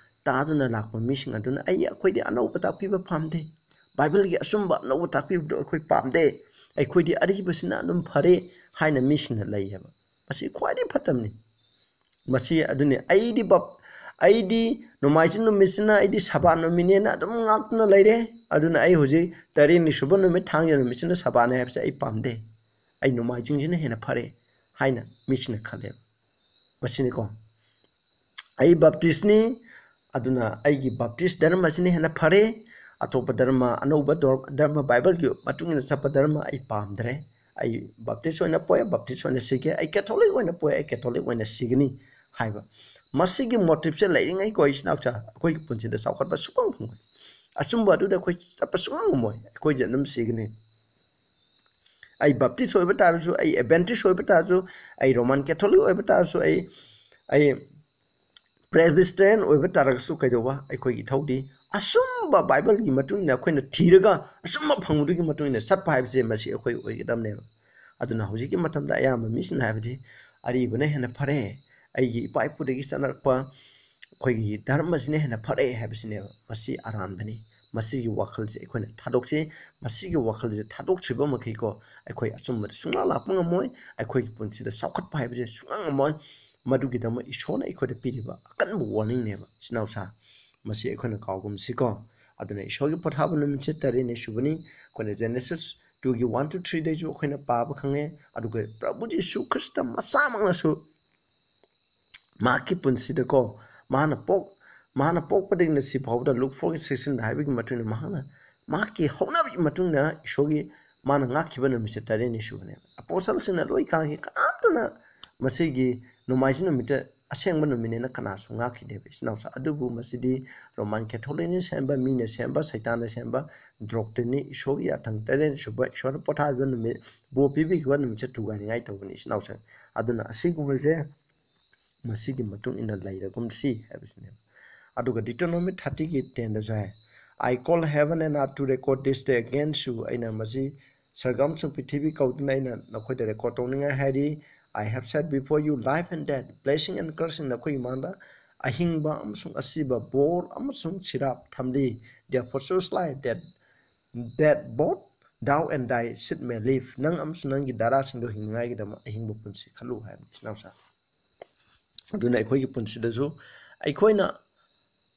ꯇꯥꯗꯨꯅ ꯂꯥꯛꯄ ꯃꯤꯁꯤꯡ ꯑꯗꯨꯅ, "ꯑꯩ, ꯑꯩꯈꯣꯏꯗꯤ ꯑꯅꯧꯕ ꯇꯥꯛꯄꯤꯕ ꯄꯥꯝꯗꯦ, ꯕꯥꯏꯕꯜꯒꯤ ꯑꯆꯨꯝꯕ ꯑꯅꯧꯕ ꯇꯥꯛꯄꯤꯕꯗꯣ ꯑꯩꯈꯣꯏ ꯄꯥꯝꯗꯦ, ꯑꯩꯈꯣꯏꯗꯤ ꯑꯔꯤꯕꯁꯤꯅ ꯑꯗꯨꯝ ꯐꯔꯦ" ꯍꯥꯏꯅ ꯃꯤꯁꯤꯡꯅ ꯂꯩꯌꯦꯕ꯫ ꯃꯁꯤ ꯈ꯭ꯋꯥꯏꯗꯒꯤ ꯐꯠꯇꯕꯅꯤ꯫ ꯃꯁꯤ ꯑꯗꯨꯅꯤ, "ꯑꯩꯗꯤ ꯕꯞ-, ꯑꯩꯗꯤ ꯅꯣꯡꯃꯥꯏꯖꯤꯡ ꯅꯨꯃꯤꯠꯁꯤꯅ ꯑꯩꯗꯤ ꯁꯕꯥꯠ ꯅꯨꯃꯤꯠꯅꯦꯅ ꯑꯗꯨꯝ ꯉꯥꯛꯇꯨꯅ ꯂꯩꯔꯦ, ꯑꯗꯨꯅ ꯑꯩ ꯍꯧꯖꯤꯛ ꯇꯔꯦꯠꯅꯤ ꯁꯨꯕ ꯅꯨꯃꯤꯠ, ꯊꯥꯡꯖ ꯅꯨꯃꯤꯠꯁꯤꯅ ꯁꯕꯥꯠꯅꯦ ꯍꯥꯏꯕꯁꯦ ꯑꯩ ꯄꯥꯝꯗꯦ꯫ ꯑꯩ ꯅꯣꯡꯃꯥꯏꯖꯤꯡꯁꯤꯅ ꯍꯦꯟꯅ ꯐꯔꯦ ꯍꯥꯏꯅ ꯃꯤꯁꯤꯡꯅ ꯈꯜꯂꯦꯕ꯫ ꯃꯁꯤꯅꯤꯀꯣ, "ꯑꯩ ꯕꯞꯇꯤꯁꯅꯤ, ꯑꯗꯨꯅ ꯑꯩꯒꯤ ꯕꯞꯇꯤꯁ ꯙꯔꯃꯁꯤꯅ ꯍꯦꯟꯅ ꯐꯔꯦ꯫ ꯑꯇꯣꯞꯄ ꯙꯔꯃ, ꯑꯅꯧꯕ ꯙꯔ-, ꯙꯔꯃ, ꯕꯥꯏꯕꯜꯒꯤ ꯃꯇꯨꯡ ꯏꯟꯅ ꯆꯠꯄ ꯙꯔꯃ ꯑꯩ ꯄꯥꯝꯗ꯭ꯔꯦ꯫ ꯑꯩ ꯕꯞꯇꯤꯁ ꯑꯣꯏꯅ ꯄꯣꯛꯑꯦ, ꯕꯞꯇꯤꯁ ꯑꯣꯏꯅ ꯁꯤꯒꯦ꯫ ꯑꯩ ꯀꯦꯊꯣꯂꯤꯛ ꯑꯣꯏꯅ ꯄꯣꯛꯑꯦ, ꯑꯩ ꯀꯦꯊꯣꯂꯤꯛ ꯑꯣꯏꯅ ꯁꯤꯒꯅꯤ" ꯍꯥꯏꯕ꯫ ꯃꯁꯤꯒꯤ motiveꯁꯦ ꯂꯩꯔꯤꯉꯩꯀꯣ, ꯏꯆꯤꯟ ꯏꯅꯥꯎꯁꯦ, ꯑꯩꯈꯣꯏꯒꯤ ꯄꯨꯟꯁꯤꯗ ꯆꯥꯎꯈꯠꯄ ꯁꯨꯡꯐꯪ ꯐꯪꯉꯣꯏ꯫ ꯑꯆꯨꯝꯕ ꯑꯗꯨꯗ ꯑꯩꯈꯣꯏ ꯆꯠꯄ ꯁꯨꯡꯉꯝ ꯉꯝꯃꯣꯏ꯫ ꯑꯩꯈꯣꯏꯁꯦ ꯑꯗꯨꯝ ꯁꯤꯒꯅꯤ꯫ ꯑꯩ ꯕꯞꯇꯤꯁ ꯑꯣꯏꯕ ꯇꯥꯔꯁꯨ, ꯑꯩ ꯑꯦꯗꯚꯦꯟꯇꯤꯁ ꯑꯣꯏꯕ ꯇꯥꯔꯁꯨ, ꯑꯩ ꯔꯣꯃꯥꯟ ꯀꯦꯊꯣꯂꯤꯛ ꯑꯣꯏꯕ ꯇꯥꯔꯁꯨ, ꯑꯩ, ꯑꯩ ꯄ꯭ꯔꯦꯁꯕꯤꯁꯇꯔꯤꯌꯟ ꯑꯣꯏꯕ ꯇꯥꯔꯒꯁꯨ ꯀꯩꯗꯧꯕ? ꯑꯩꯈꯣꯏꯒꯤ ꯏꯊꯧꯗꯤ ꯑꯆꯨꯝꯕ ꯕꯥꯏꯕꯜꯒꯤ ꯃꯇꯨꯡ ꯏꯟꯅ ꯑꯩꯈꯣꯏꯅ ꯊꯤꯔꯒ ꯑꯆꯨꯝꯕ ꯐꯪꯕꯗꯨꯒꯤ ꯃꯇꯨꯡ ꯏꯟꯅ ꯆꯠꯄ ꯍꯥꯏꯕꯁꯦ ꯃꯁꯤ ꯑꯩꯈꯣꯏ ꯑꯣꯏꯒꯗꯕꯅꯦꯕ꯫ ꯑꯗꯨꯅ ꯍꯧꯖꯤꯛꯀꯤ ꯃꯇꯝꯗ ꯑꯌꯥꯝꯕ ꯃꯤꯁꯤꯡꯅ ꯍꯥꯏꯕꯗꯤ "ꯑꯔꯤꯕꯅ ꯍꯦꯟꯅ ꯐꯔꯦ, ꯑꯩꯒꯤ ꯏꯄꯥ ꯏꯄꯨꯗꯒꯤ ꯆꯠꯅꯔꯛꯄ ꯑꯩꯈꯣꯏꯒꯤ ꯙꯔꯃꯁꯤꯅ ꯍꯦꯟꯅ ꯐꯔꯦ" ꯍꯥꯏꯕꯁꯤꯅꯦꯕ꯫ ꯃꯁꯤ ꯑꯔꯥꯟꯕꯅꯤ꯫ ꯃꯁꯤꯒꯤ ꯋꯥꯈꯜꯁꯦ ꯑꯩꯈꯣꯏꯅ ꯊꯥꯗꯣꯛꯁꯤ꯫ ꯃꯁꯤꯒꯤ ꯋꯥꯈꯜꯁꯦ ꯊꯥꯗꯣꯛꯇ꯭ꯔꯤꯕ ꯃꯈꯩꯀꯣ, ꯑꯩꯈꯣꯏ ꯑꯆꯨꯝꯕꯗ ꯁꯨꯡꯂꯥꯛ ꯂꯥꯛꯄ ꯉꯝꯃꯣꯏ, ꯑꯩꯈꯣꯏꯒꯤ ꯄꯨꯟꯁꯤꯗ ꯆꯥꯎꯈꯠꯄ ꯍꯥꯏꯕꯁꯦ ꯁꯨꯡꯉꯝ ꯉꯝꯃꯣꯏ꯫ ꯃꯗꯨꯒꯤꯗꯃꯛ ꯏꯁꯣꯔꯅ ꯑꯩꯈꯣꯏꯗ ꯄꯤꯔꯤꯕ ꯑꯀꯟꯕ ꯋꯥꯔꯅꯤꯡꯅꯦꯕ, ꯏꯆꯤꯟ ꯏꯅꯥꯎꯁꯥ꯫ ꯃꯁꯤ ꯑꯩꯈꯣꯏꯅ ꯀꯥꯎꯒꯨꯝꯁꯤꯀꯣ꯫ ꯑꯗꯨꯅ ꯏꯁꯣꯔꯒꯤ ꯄꯣꯊꯥꯕ ꯅꯨꯃꯤꯠꯁꯦ ꯇꯔꯦꯠꯅꯤ ꯁꯨꯕꯅꯤ꯫ ꯑꯩꯈꯣꯏꯅ Genesis two ꯒꯤ one to three ꯗꯩꯁꯨ ꯑꯩꯈꯣꯏꯅ ꯄꯥꯕ ꯈꯪꯉꯦ꯫ ꯑꯗꯨꯒ ꯄ꯭ꯔꯚꯨ ꯖꯤꯁꯨ ꯈ꯭ꯔꯤꯁꯇ ꯃꯁꯥꯃꯛꯅꯁꯨ ꯃꯍꯥꯛꯀꯤ ꯄꯨꯟꯁꯤꯗꯀꯣ, ꯃꯥꯅ ꯄꯣꯛ-, ꯃꯥꯅ ꯄꯣꯛꯄꯗꯒꯤꯅ ꯁꯤ ꯐꯥꯎꯕꯗ Luke four ꯒꯤ sixteen ꯗ ꯍꯥꯏꯕꯒꯤ ꯃꯇꯨꯡ ꯏꯟꯅ ꯃꯍꯥꯛꯅ, ꯃꯍꯥꯛꯀꯤ ꯍꯧꯅꯕꯒꯤ ꯃꯇꯨꯡ ꯏꯟꯅ ꯏꯁꯣꯔꯒꯤ ꯃꯥꯅ ꯉꯥꯛꯈꯤꯕ ꯅꯨꯃꯤꯠꯁꯦ ꯇꯔꯦꯠꯅꯤ ꯁꯨꯕꯅꯦꯕ꯫ ꯑꯄꯣꯁꯇꯜꯁꯤꯡꯅ ꯂꯣꯏ ꯀꯥꯡꯈꯤ, ꯀꯅꯥꯝꯇꯅ ꯃꯁꯤꯒꯤ ꯅꯣꯡꯃꯥꯏꯖꯤꯡ ꯅꯨꯃꯤꯠꯇ ꯑꯁꯦꯡꯕ ꯅꯨꯃꯤꯠꯅꯦꯅ ꯀꯅꯥꯁꯨ ꯉꯥꯛꯈꯤꯗꯦꯕ, ꯏꯆꯤꯟ ꯏꯅꯥꯎꯁꯥ꯫ ꯑꯗꯨꯕꯨ ꯃꯁꯤꯗꯤ ꯔꯣꯃꯥꯟ ꯀꯦꯊꯣꯂꯤꯛꯅ ꯁꯦꯝꯕ, ꯃꯤꯅ ꯁꯦꯝꯕ, ꯁꯩꯇꯥꯟꯅ ꯁꯦꯝꯕ doctrine ꯅꯤ꯫ ꯏꯁꯣꯔꯒꯤ ꯌꯥꯊꯪ ꯇꯔꯦꯠꯅꯤ ꯁꯨꯕ, ꯏꯁꯣꯔꯅ ꯄꯣꯊꯥꯕꯤꯕ ꯅꯨꯃꯤꯠ, ꯕꯣꯔ ꯄꯤꯕꯤꯈꯤꯕ ꯅꯨꯃꯤꯠꯁꯦ ꯊꯨꯒꯥꯏꯅꯤꯡꯉꯥꯏ ꯇꯧꯕꯅꯤ, ꯏꯆꯤꯟ ꯏꯅꯥꯎꯁꯥ꯫ ꯑꯗꯨꯅ ꯑꯁꯤꯒꯨꯝꯕꯁꯦ ꯃꯁꯤꯒꯤ ꯃꯇꯨꯡ ꯏꯟꯅ ꯂꯩꯔꯒꯨꯝꯁꯤ ꯍꯥꯏꯕꯁꯤꯅꯦꯕ꯫ ꯑꯗꯨꯒ Deuteronomy thirty ꯒꯤ ten ꯗꯁꯨ ꯍꯥꯏ, "I call heaven and earth to record this day against you." ꯑꯩꯅ ꯃꯁꯤ ꯁꯔꯒ ꯑꯃꯁꯨꯡ ꯄ꯭ꯔꯤꯊꯤꯕꯤ ꯀꯧꯗꯨꯅ ꯑꯩꯅ ꯅꯈꯣꯏꯗ record ꯇꯧꯅꯤꯡꯉꯥꯏ ꯍꯥꯏꯔꯤ꯫ "I have set before you life and death, blessing and cursing." ꯅꯈꯣꯏꯒꯤ ꯃꯥꯡꯗ ꯑꯍꯤꯡꯕ ꯑꯃꯁꯨꯡ ꯑꯁꯤꯕ, ꯕꯣꯔ ꯑꯃꯁꯨꯡ ꯁꯤꯔꯥꯞ ꯊꯝꯂꯤ꯫ "Therefore choose life, that, that both thou and thy seed may live." ꯅꯪ ꯑꯃꯁꯨꯡ ꯅꯪꯒꯤ ꯗꯥꯔꯥꯁꯤꯡꯗꯣ ꯍꯤꯡꯅꯉꯥꯏꯒꯤꯗꯃꯛ ꯑꯍꯤꯡꯕ ꯄꯨꯟꯁꯤ ꯈꯜꯂꯨ ꯍꯥꯏꯕꯅꯤ, ꯏꯆꯤꯟ ꯏꯅꯥꯎꯁꯥ꯫ ꯑꯗꯨꯅ ꯑꯩꯈꯣꯏꯒꯤ ꯄꯨꯟꯁꯤꯗꯁꯨ ꯑꯩꯈꯣꯏꯅ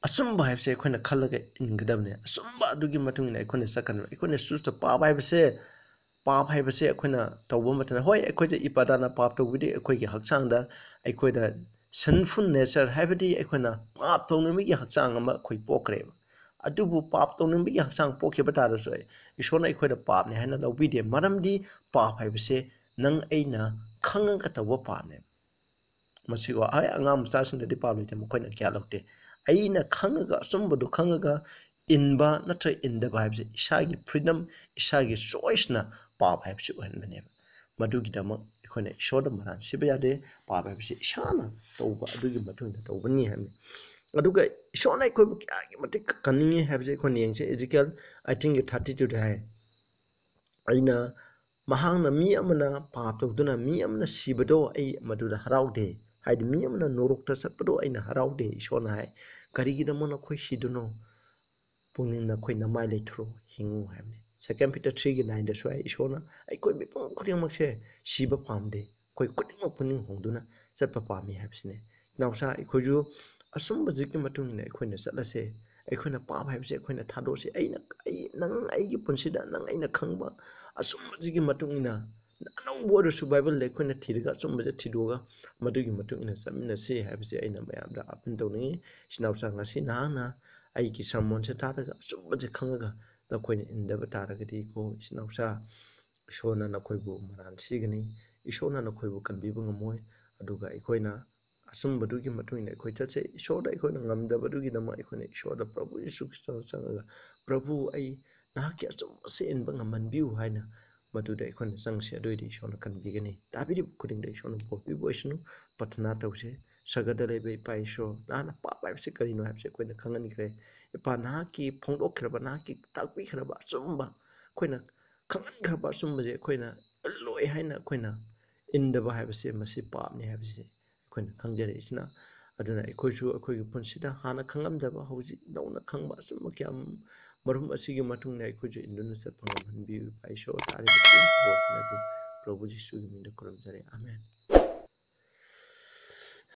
ꯑꯆꯨꯝꯕ ꯍꯥꯏꯕꯁꯦ ꯑꯩꯈꯣꯏꯅ ꯈꯜꯂꯒ ꯏꯟꯒꯗꯕꯅꯦ꯫ ꯑꯆꯨꯝꯕ ꯑꯗꯨꯒꯤ ꯃꯇꯨꯡ ꯏꯟꯅ ꯑꯩꯈꯣꯏꯅ ꯆꯠꯀꯗꯕꯅꯤ꯫ ꯑꯩꯈꯣꯏꯅ ꯆꯨꯁꯇ ꯄꯥꯞ ꯍꯥꯏꯕꯁꯦ, ꯄꯥꯞ ꯍꯥꯏꯕꯁꯦ ꯑꯩꯈꯣꯏꯅ ꯇꯧꯕ ꯃꯇꯝꯗ, ꯍꯣꯏ, ꯑꯩꯈꯣꯏꯗ ꯏꯄꯥꯗꯥꯅ ꯄꯥꯞ ꯇꯧꯕꯗꯤ ꯑꯩꯈꯣꯏꯒꯤ ꯍꯛꯆꯥꯡꯗ, ꯑꯩꯈꯣꯏꯗ sinful nature, ꯍꯥꯏꯕꯗꯤ ꯑꯩꯈꯣꯏꯅ ꯄꯥꯞ ꯇꯧꯅꯤꯡꯕꯒꯤ ꯍꯛꯆꯥꯡ ꯑꯃ ꯑꯩꯈꯣꯏ ꯄꯣꯛꯈ꯭ꯔꯦꯕ꯫ ꯑꯗꯨꯕꯨ ꯄꯥꯞ ꯇꯧꯅꯤꯡꯕꯒꯤ ꯍꯛꯆꯥꯡ ꯄꯣꯛꯈꯤꯕ ꯇꯥꯔꯁꯨ, ꯏꯁꯣꯔꯅ ꯑꯩꯈꯣꯏꯗ ꯄꯥꯞꯅꯦ ꯍꯥꯏꯅ ꯂꯧꯕꯤꯗꯦ꯫ ꯃꯔꯝꯗꯤ ꯄꯥꯞ ꯍꯥꯏꯕꯁꯦ ꯅꯪ ꯑꯩꯅ ꯈꯪꯉꯒ ꯇꯧꯕ ꯄꯥꯞꯅꯦꯕ꯫ ꯃꯁꯤꯀꯣ, ꯑꯩ ꯑꯉꯥꯡ ꯃꯆꯥꯁꯤꯡꯗꯗꯤ ꯄꯥꯞ ꯂꯩꯇꯦ, ꯃꯈꯣꯏꯅ ꯀꯌꯥ ꯂꯧꯗꯦ꯫ ꯑꯩꯅ ꯈꯪꯉꯒ, ꯑꯆꯨꯝꯕꯗꯨ ꯈꯪꯉꯒ ꯏꯟꯕ ꯅꯠꯇ꯭ꯔꯒ ꯏꯟꯗꯕ ꯍꯥꯏꯕꯁꯦ ꯏꯁꯥꯒꯤ freedom, ꯏꯁꯥꯒꯤ choiceꯅ ꯄꯥꯞ ꯍꯥꯏꯕꯁꯤ ꯑꯣꯏꯍꯟꯕꯅꯦꯕ꯫ ꯃꯗꯨꯒꯤꯗꯃꯛ ꯑꯩꯈꯣꯏꯅ ꯏꯁꯣꯔꯗ ꯃꯔꯥꯟ ꯁꯤꯕ ꯌꯥꯗꯦ꯫ ꯄꯥꯞ ꯍꯥꯏꯕꯁꯤ ꯏꯁꯥꯅ ꯇꯧꯕ ꯑꯗꯨꯒꯤ ꯃꯇꯨꯡ ꯏꯟꯅ ꯇꯧꯕꯅꯤ ꯍꯥꯏꯕꯅꯤ꯫ ꯑꯗꯨꯒ ꯏꯁꯣꯔꯅ ꯑꯩꯈꯣꯏꯕꯨ ꯀꯌꯥꯒꯤ ꯃꯇꯤꯛ ꯀꯟꯅꯤꯡꯉꯤ ꯍꯥꯏꯕꯁꯦ ꯑꯩꯈꯣꯏꯅ ꯌꯦꯡꯁꯦ꯫ Ezekiel eighteenꯒꯤ thirty twoꯗ ꯍꯥꯏ, ꯑꯩꯅ, ꯃꯍꯥꯛꯅ, ꯃꯤ ꯑꯃꯅ ꯄꯥꯞ ꯇꯧꯗꯨꯅ ꯃꯤ ꯑꯃꯅ ꯁꯤꯕꯗꯣ ꯑꯩ ꯃꯗꯨꯗ ꯍꯔꯥꯎꯗꯦ, ꯍꯥꯏꯗꯤ ꯃꯤ ꯑꯃꯅ ꯅꯣꯔꯣꯛꯇ ꯆꯠꯄꯗꯣ ꯑꯩꯅ ꯍꯔꯥꯎꯗꯦ, ꯏꯁꯣꯔꯅ ꯍꯥꯏ꯫ ꯀꯔꯤꯒꯤꯗꯃꯛ ꯅꯈꯣꯏ ꯁꯤꯗꯨꯅꯣ? ꯄꯨꯛꯅꯤꯡ ꯅꯈꯣꯏ ꯅꯃꯥꯏ ꯂꯩꯊ꯭ꯔꯣ, ꯍꯤꯡꯉꯨ ꯍꯥꯏꯕꯅꯤ꯫ Second Peter threeꯒꯤ nineꯗꯁꯨ ꯍꯥꯏ, ꯏꯁꯣꯔꯅ ꯑꯩꯈꯣꯏ ꯃꯤꯄꯨꯝ ꯈꯨꯗꯤꯡꯃꯛꯁꯦ ꯁꯤꯕ ꯄꯥꯝꯗꯦ, ꯑꯩꯈꯣꯏ ꯈꯨꯗꯤꯡꯃꯛ ꯄꯨꯛꯅꯤꯡ ꯍꯣꯡꯗꯨꯅ ꯆꯠꯄ ꯄꯥꯝꯃꯤ ꯍꯥꯏꯕꯁꯤꯅꯦ꯫ ꯏꯅꯥꯎꯁꯥ, ꯑꯩꯈꯣꯏꯁꯨ ꯑꯆꯨꯝꯕꯁꯤꯒꯤ ꯃꯇꯨꯡ ꯏꯟꯅ ꯑꯩꯈꯣꯏꯅ ꯆꯠꯂꯁꯦ꯫ ꯑꯩꯈꯣꯏꯅ ꯄꯥꯞ ꯍꯥꯏꯕꯁꯦ ꯑꯩꯈꯣꯏꯅ ꯊꯥꯗꯣꯛꯁꯤ꯫ ꯑꯩꯅ, ꯑꯩ, ꯅꯪ ꯑꯩꯒꯤ ꯄꯨꯟꯁꯤꯗ ꯅꯪ ꯑꯩꯅ ꯈꯪꯕ ꯑꯆꯨꯝꯕꯁꯤꯒꯤ ꯃꯇꯨꯡ ꯏꯟꯅ ꯑꯅꯧꯕ ꯑꯣꯏꯔꯁꯨ ꯕꯥꯏꯕꯜꯗ ꯑꯩꯈꯣꯏꯅ ꯊꯤꯔꯒ ꯑꯆꯨꯝꯕꯁꯦ ꯊꯤꯗꯣꯛꯑꯒ ꯃꯗꯨꯒꯤ ꯃꯇꯨꯡ ꯏꯟꯅ ꯆꯠꯃꯤꯟꯅꯁꯤ ꯍꯥꯏꯕꯁꯦ ꯑꯩꯅ ꯃꯌꯥꯝꯗ ꯑꯥꯄꯤꯜ ꯇꯧꯅꯤꯡꯉꯤ꯫ ꯏꯆꯤꯟ ꯏꯅꯥꯎꯁꯥ, ꯉꯁꯤ ꯅꯍꯥꯛꯅ ꯑꯩꯒꯤ ꯁꯔꯃꯣꯟꯁꯦ ꯇꯥꯔꯒ ꯑꯆꯨꯝꯕꯁꯦ ꯈꯪꯉꯒ ꯅꯈꯣꯏꯅ ꯏꯟꯗꯕ ꯇꯥꯔꯒꯗꯤ ꯀꯣ, ꯏꯆꯤꯟ ꯏꯅꯥꯎꯁꯥ, ꯏꯁꯣꯔꯅ ꯅꯈꯣꯏꯕꯨ ꯃꯔꯥꯟ ꯁꯤꯒꯅꯤ, ꯏꯁꯣꯔꯅ ꯅꯈꯣꯏꯕꯨ ꯀꯟꯕꯤꯕ ꯉꯝꯃꯣꯏ꯫ ꯑꯗꯨꯒ ꯑꯩꯈꯣꯏꯅ ꯑꯆꯨꯝꯕꯗꯨꯒꯤ ꯃꯇꯨꯡ ꯏꯟꯅ ꯑꯩꯈꯣꯏ ꯆꯠꯁꯦ꯫ ꯏꯁꯣꯔꯗ ꯑꯩꯈꯣꯏꯅ ꯉꯝꯗꯕꯗꯨꯒꯤꯗꯃꯛ ꯑꯩꯈꯣꯏꯅ ꯏꯁꯣꯔꯗ, ꯄ꯭ꯔꯚꯨ ꯌꯤꯁꯨ ꯈ꯭ꯔꯤꯁꯇꯗ ꯆꯪꯉꯒ, "ꯄ꯭ꯔꯚꯨ, ꯑꯩ ꯅꯍꯥꯛꯀꯤ ꯑꯆꯨꯝꯕꯁꯦ ꯏꯟꯕ ꯉꯝꯍꯟꯕꯤꯌꯨ" ꯍꯥꯏꯅ ꯃꯗꯨꯗ ꯑꯩꯈꯣꯏꯅ ꯆꯪꯁꯦ꯫ ꯑꯗꯨꯑꯣꯏꯗꯤ ꯏꯁꯣꯔꯅ ꯀꯟꯕꯤꯒꯅꯤ꯫ ꯇꯥꯕꯤꯔꯤꯕ ꯈꯨꯗꯤꯡꯗ ꯏꯁꯣꯔꯅ ꯕꯣꯔ ꯄꯤꯕ ꯑꯣꯏꯁꯅꯨ꯫ ꯄ꯭ꯔꯊꯅꯥ ꯇꯧꯁꯦ꯫ ꯁꯔꯒꯗ ꯂꯩꯕ ꯏꯄꯥ ꯏꯁꯣꯔ, ꯅꯍꯥꯛꯅ ꯄꯥꯞ ꯍꯥꯏꯕꯁꯤ ꯀꯔꯤꯅꯣ ꯍꯥꯏꯕꯁꯤ ꯑꯩꯈꯣꯏꯅ ꯈꯪꯍꯟꯈ꯭ꯔꯦ꯫ ꯏꯄꯥ, ꯅꯍꯥꯛꯀꯤ ꯐꯣꯡꯗꯣꯛꯈ꯭ꯔꯕ, ꯅꯍꯥꯛꯀꯤ ꯇꯥꯛꯄꯤꯈ꯭ꯔꯕ ꯑꯆꯨꯝꯕ, ꯑꯩꯈꯣꯏꯅ ꯈꯪꯍꯟꯈ꯭ꯔꯕ ꯑꯆꯨꯝꯕꯁꯦ ꯑꯩꯈꯣꯏꯅ ꯂꯣꯏ ꯍꯥꯏꯅ ꯑꯩꯈꯣꯏꯅ ꯏꯟꯗꯕ ꯍꯥꯏꯕꯁꯦ ꯃꯁꯤ ꯄꯥꯞꯅꯤ ꯍꯥꯏꯕꯁꯦ ꯑꯩꯈꯣꯏꯅ ꯈꯪꯖꯔꯛꯏꯁꯤꯅ꯫ ꯑꯗꯨꯅ ꯑꯩꯈꯣꯏꯁꯨ ꯑꯩꯈꯣꯏꯒꯤ ꯄꯨꯟꯁꯤꯗ ꯍꯥꯟꯅ ꯈꯪꯉꯝꯗꯕ ꯍꯧꯖꯤꯛ ꯅꯧꯅ ꯈꯪꯕ ꯑꯆꯨꯝꯕ ꯀꯌꯥ ꯃꯔꯨꯝ ꯑꯁꯤꯒꯤ ꯃꯇꯨꯡ ꯏꯟꯅ ꯑꯩꯈꯣꯏꯁꯨ ꯏꯟꯗꯨꯅ ꯆꯠꯄ ꯉꯝꯍꯟꯕꯤꯌꯨ꯫ ꯏꯄꯥ ꯏꯁꯣꯔ, ꯇꯥꯔꯤꯕ ꯈꯨꯗꯤꯡꯃꯛꯄꯨ ꯄ꯭ꯔꯚꯨ ꯖꯤꯁꯨꯒꯤ ꯃꯤꯡꯗ ꯈꯨꯔꯨꯝꯖꯔꯦ꯫ ꯑꯥꯃꯦꯟ꯫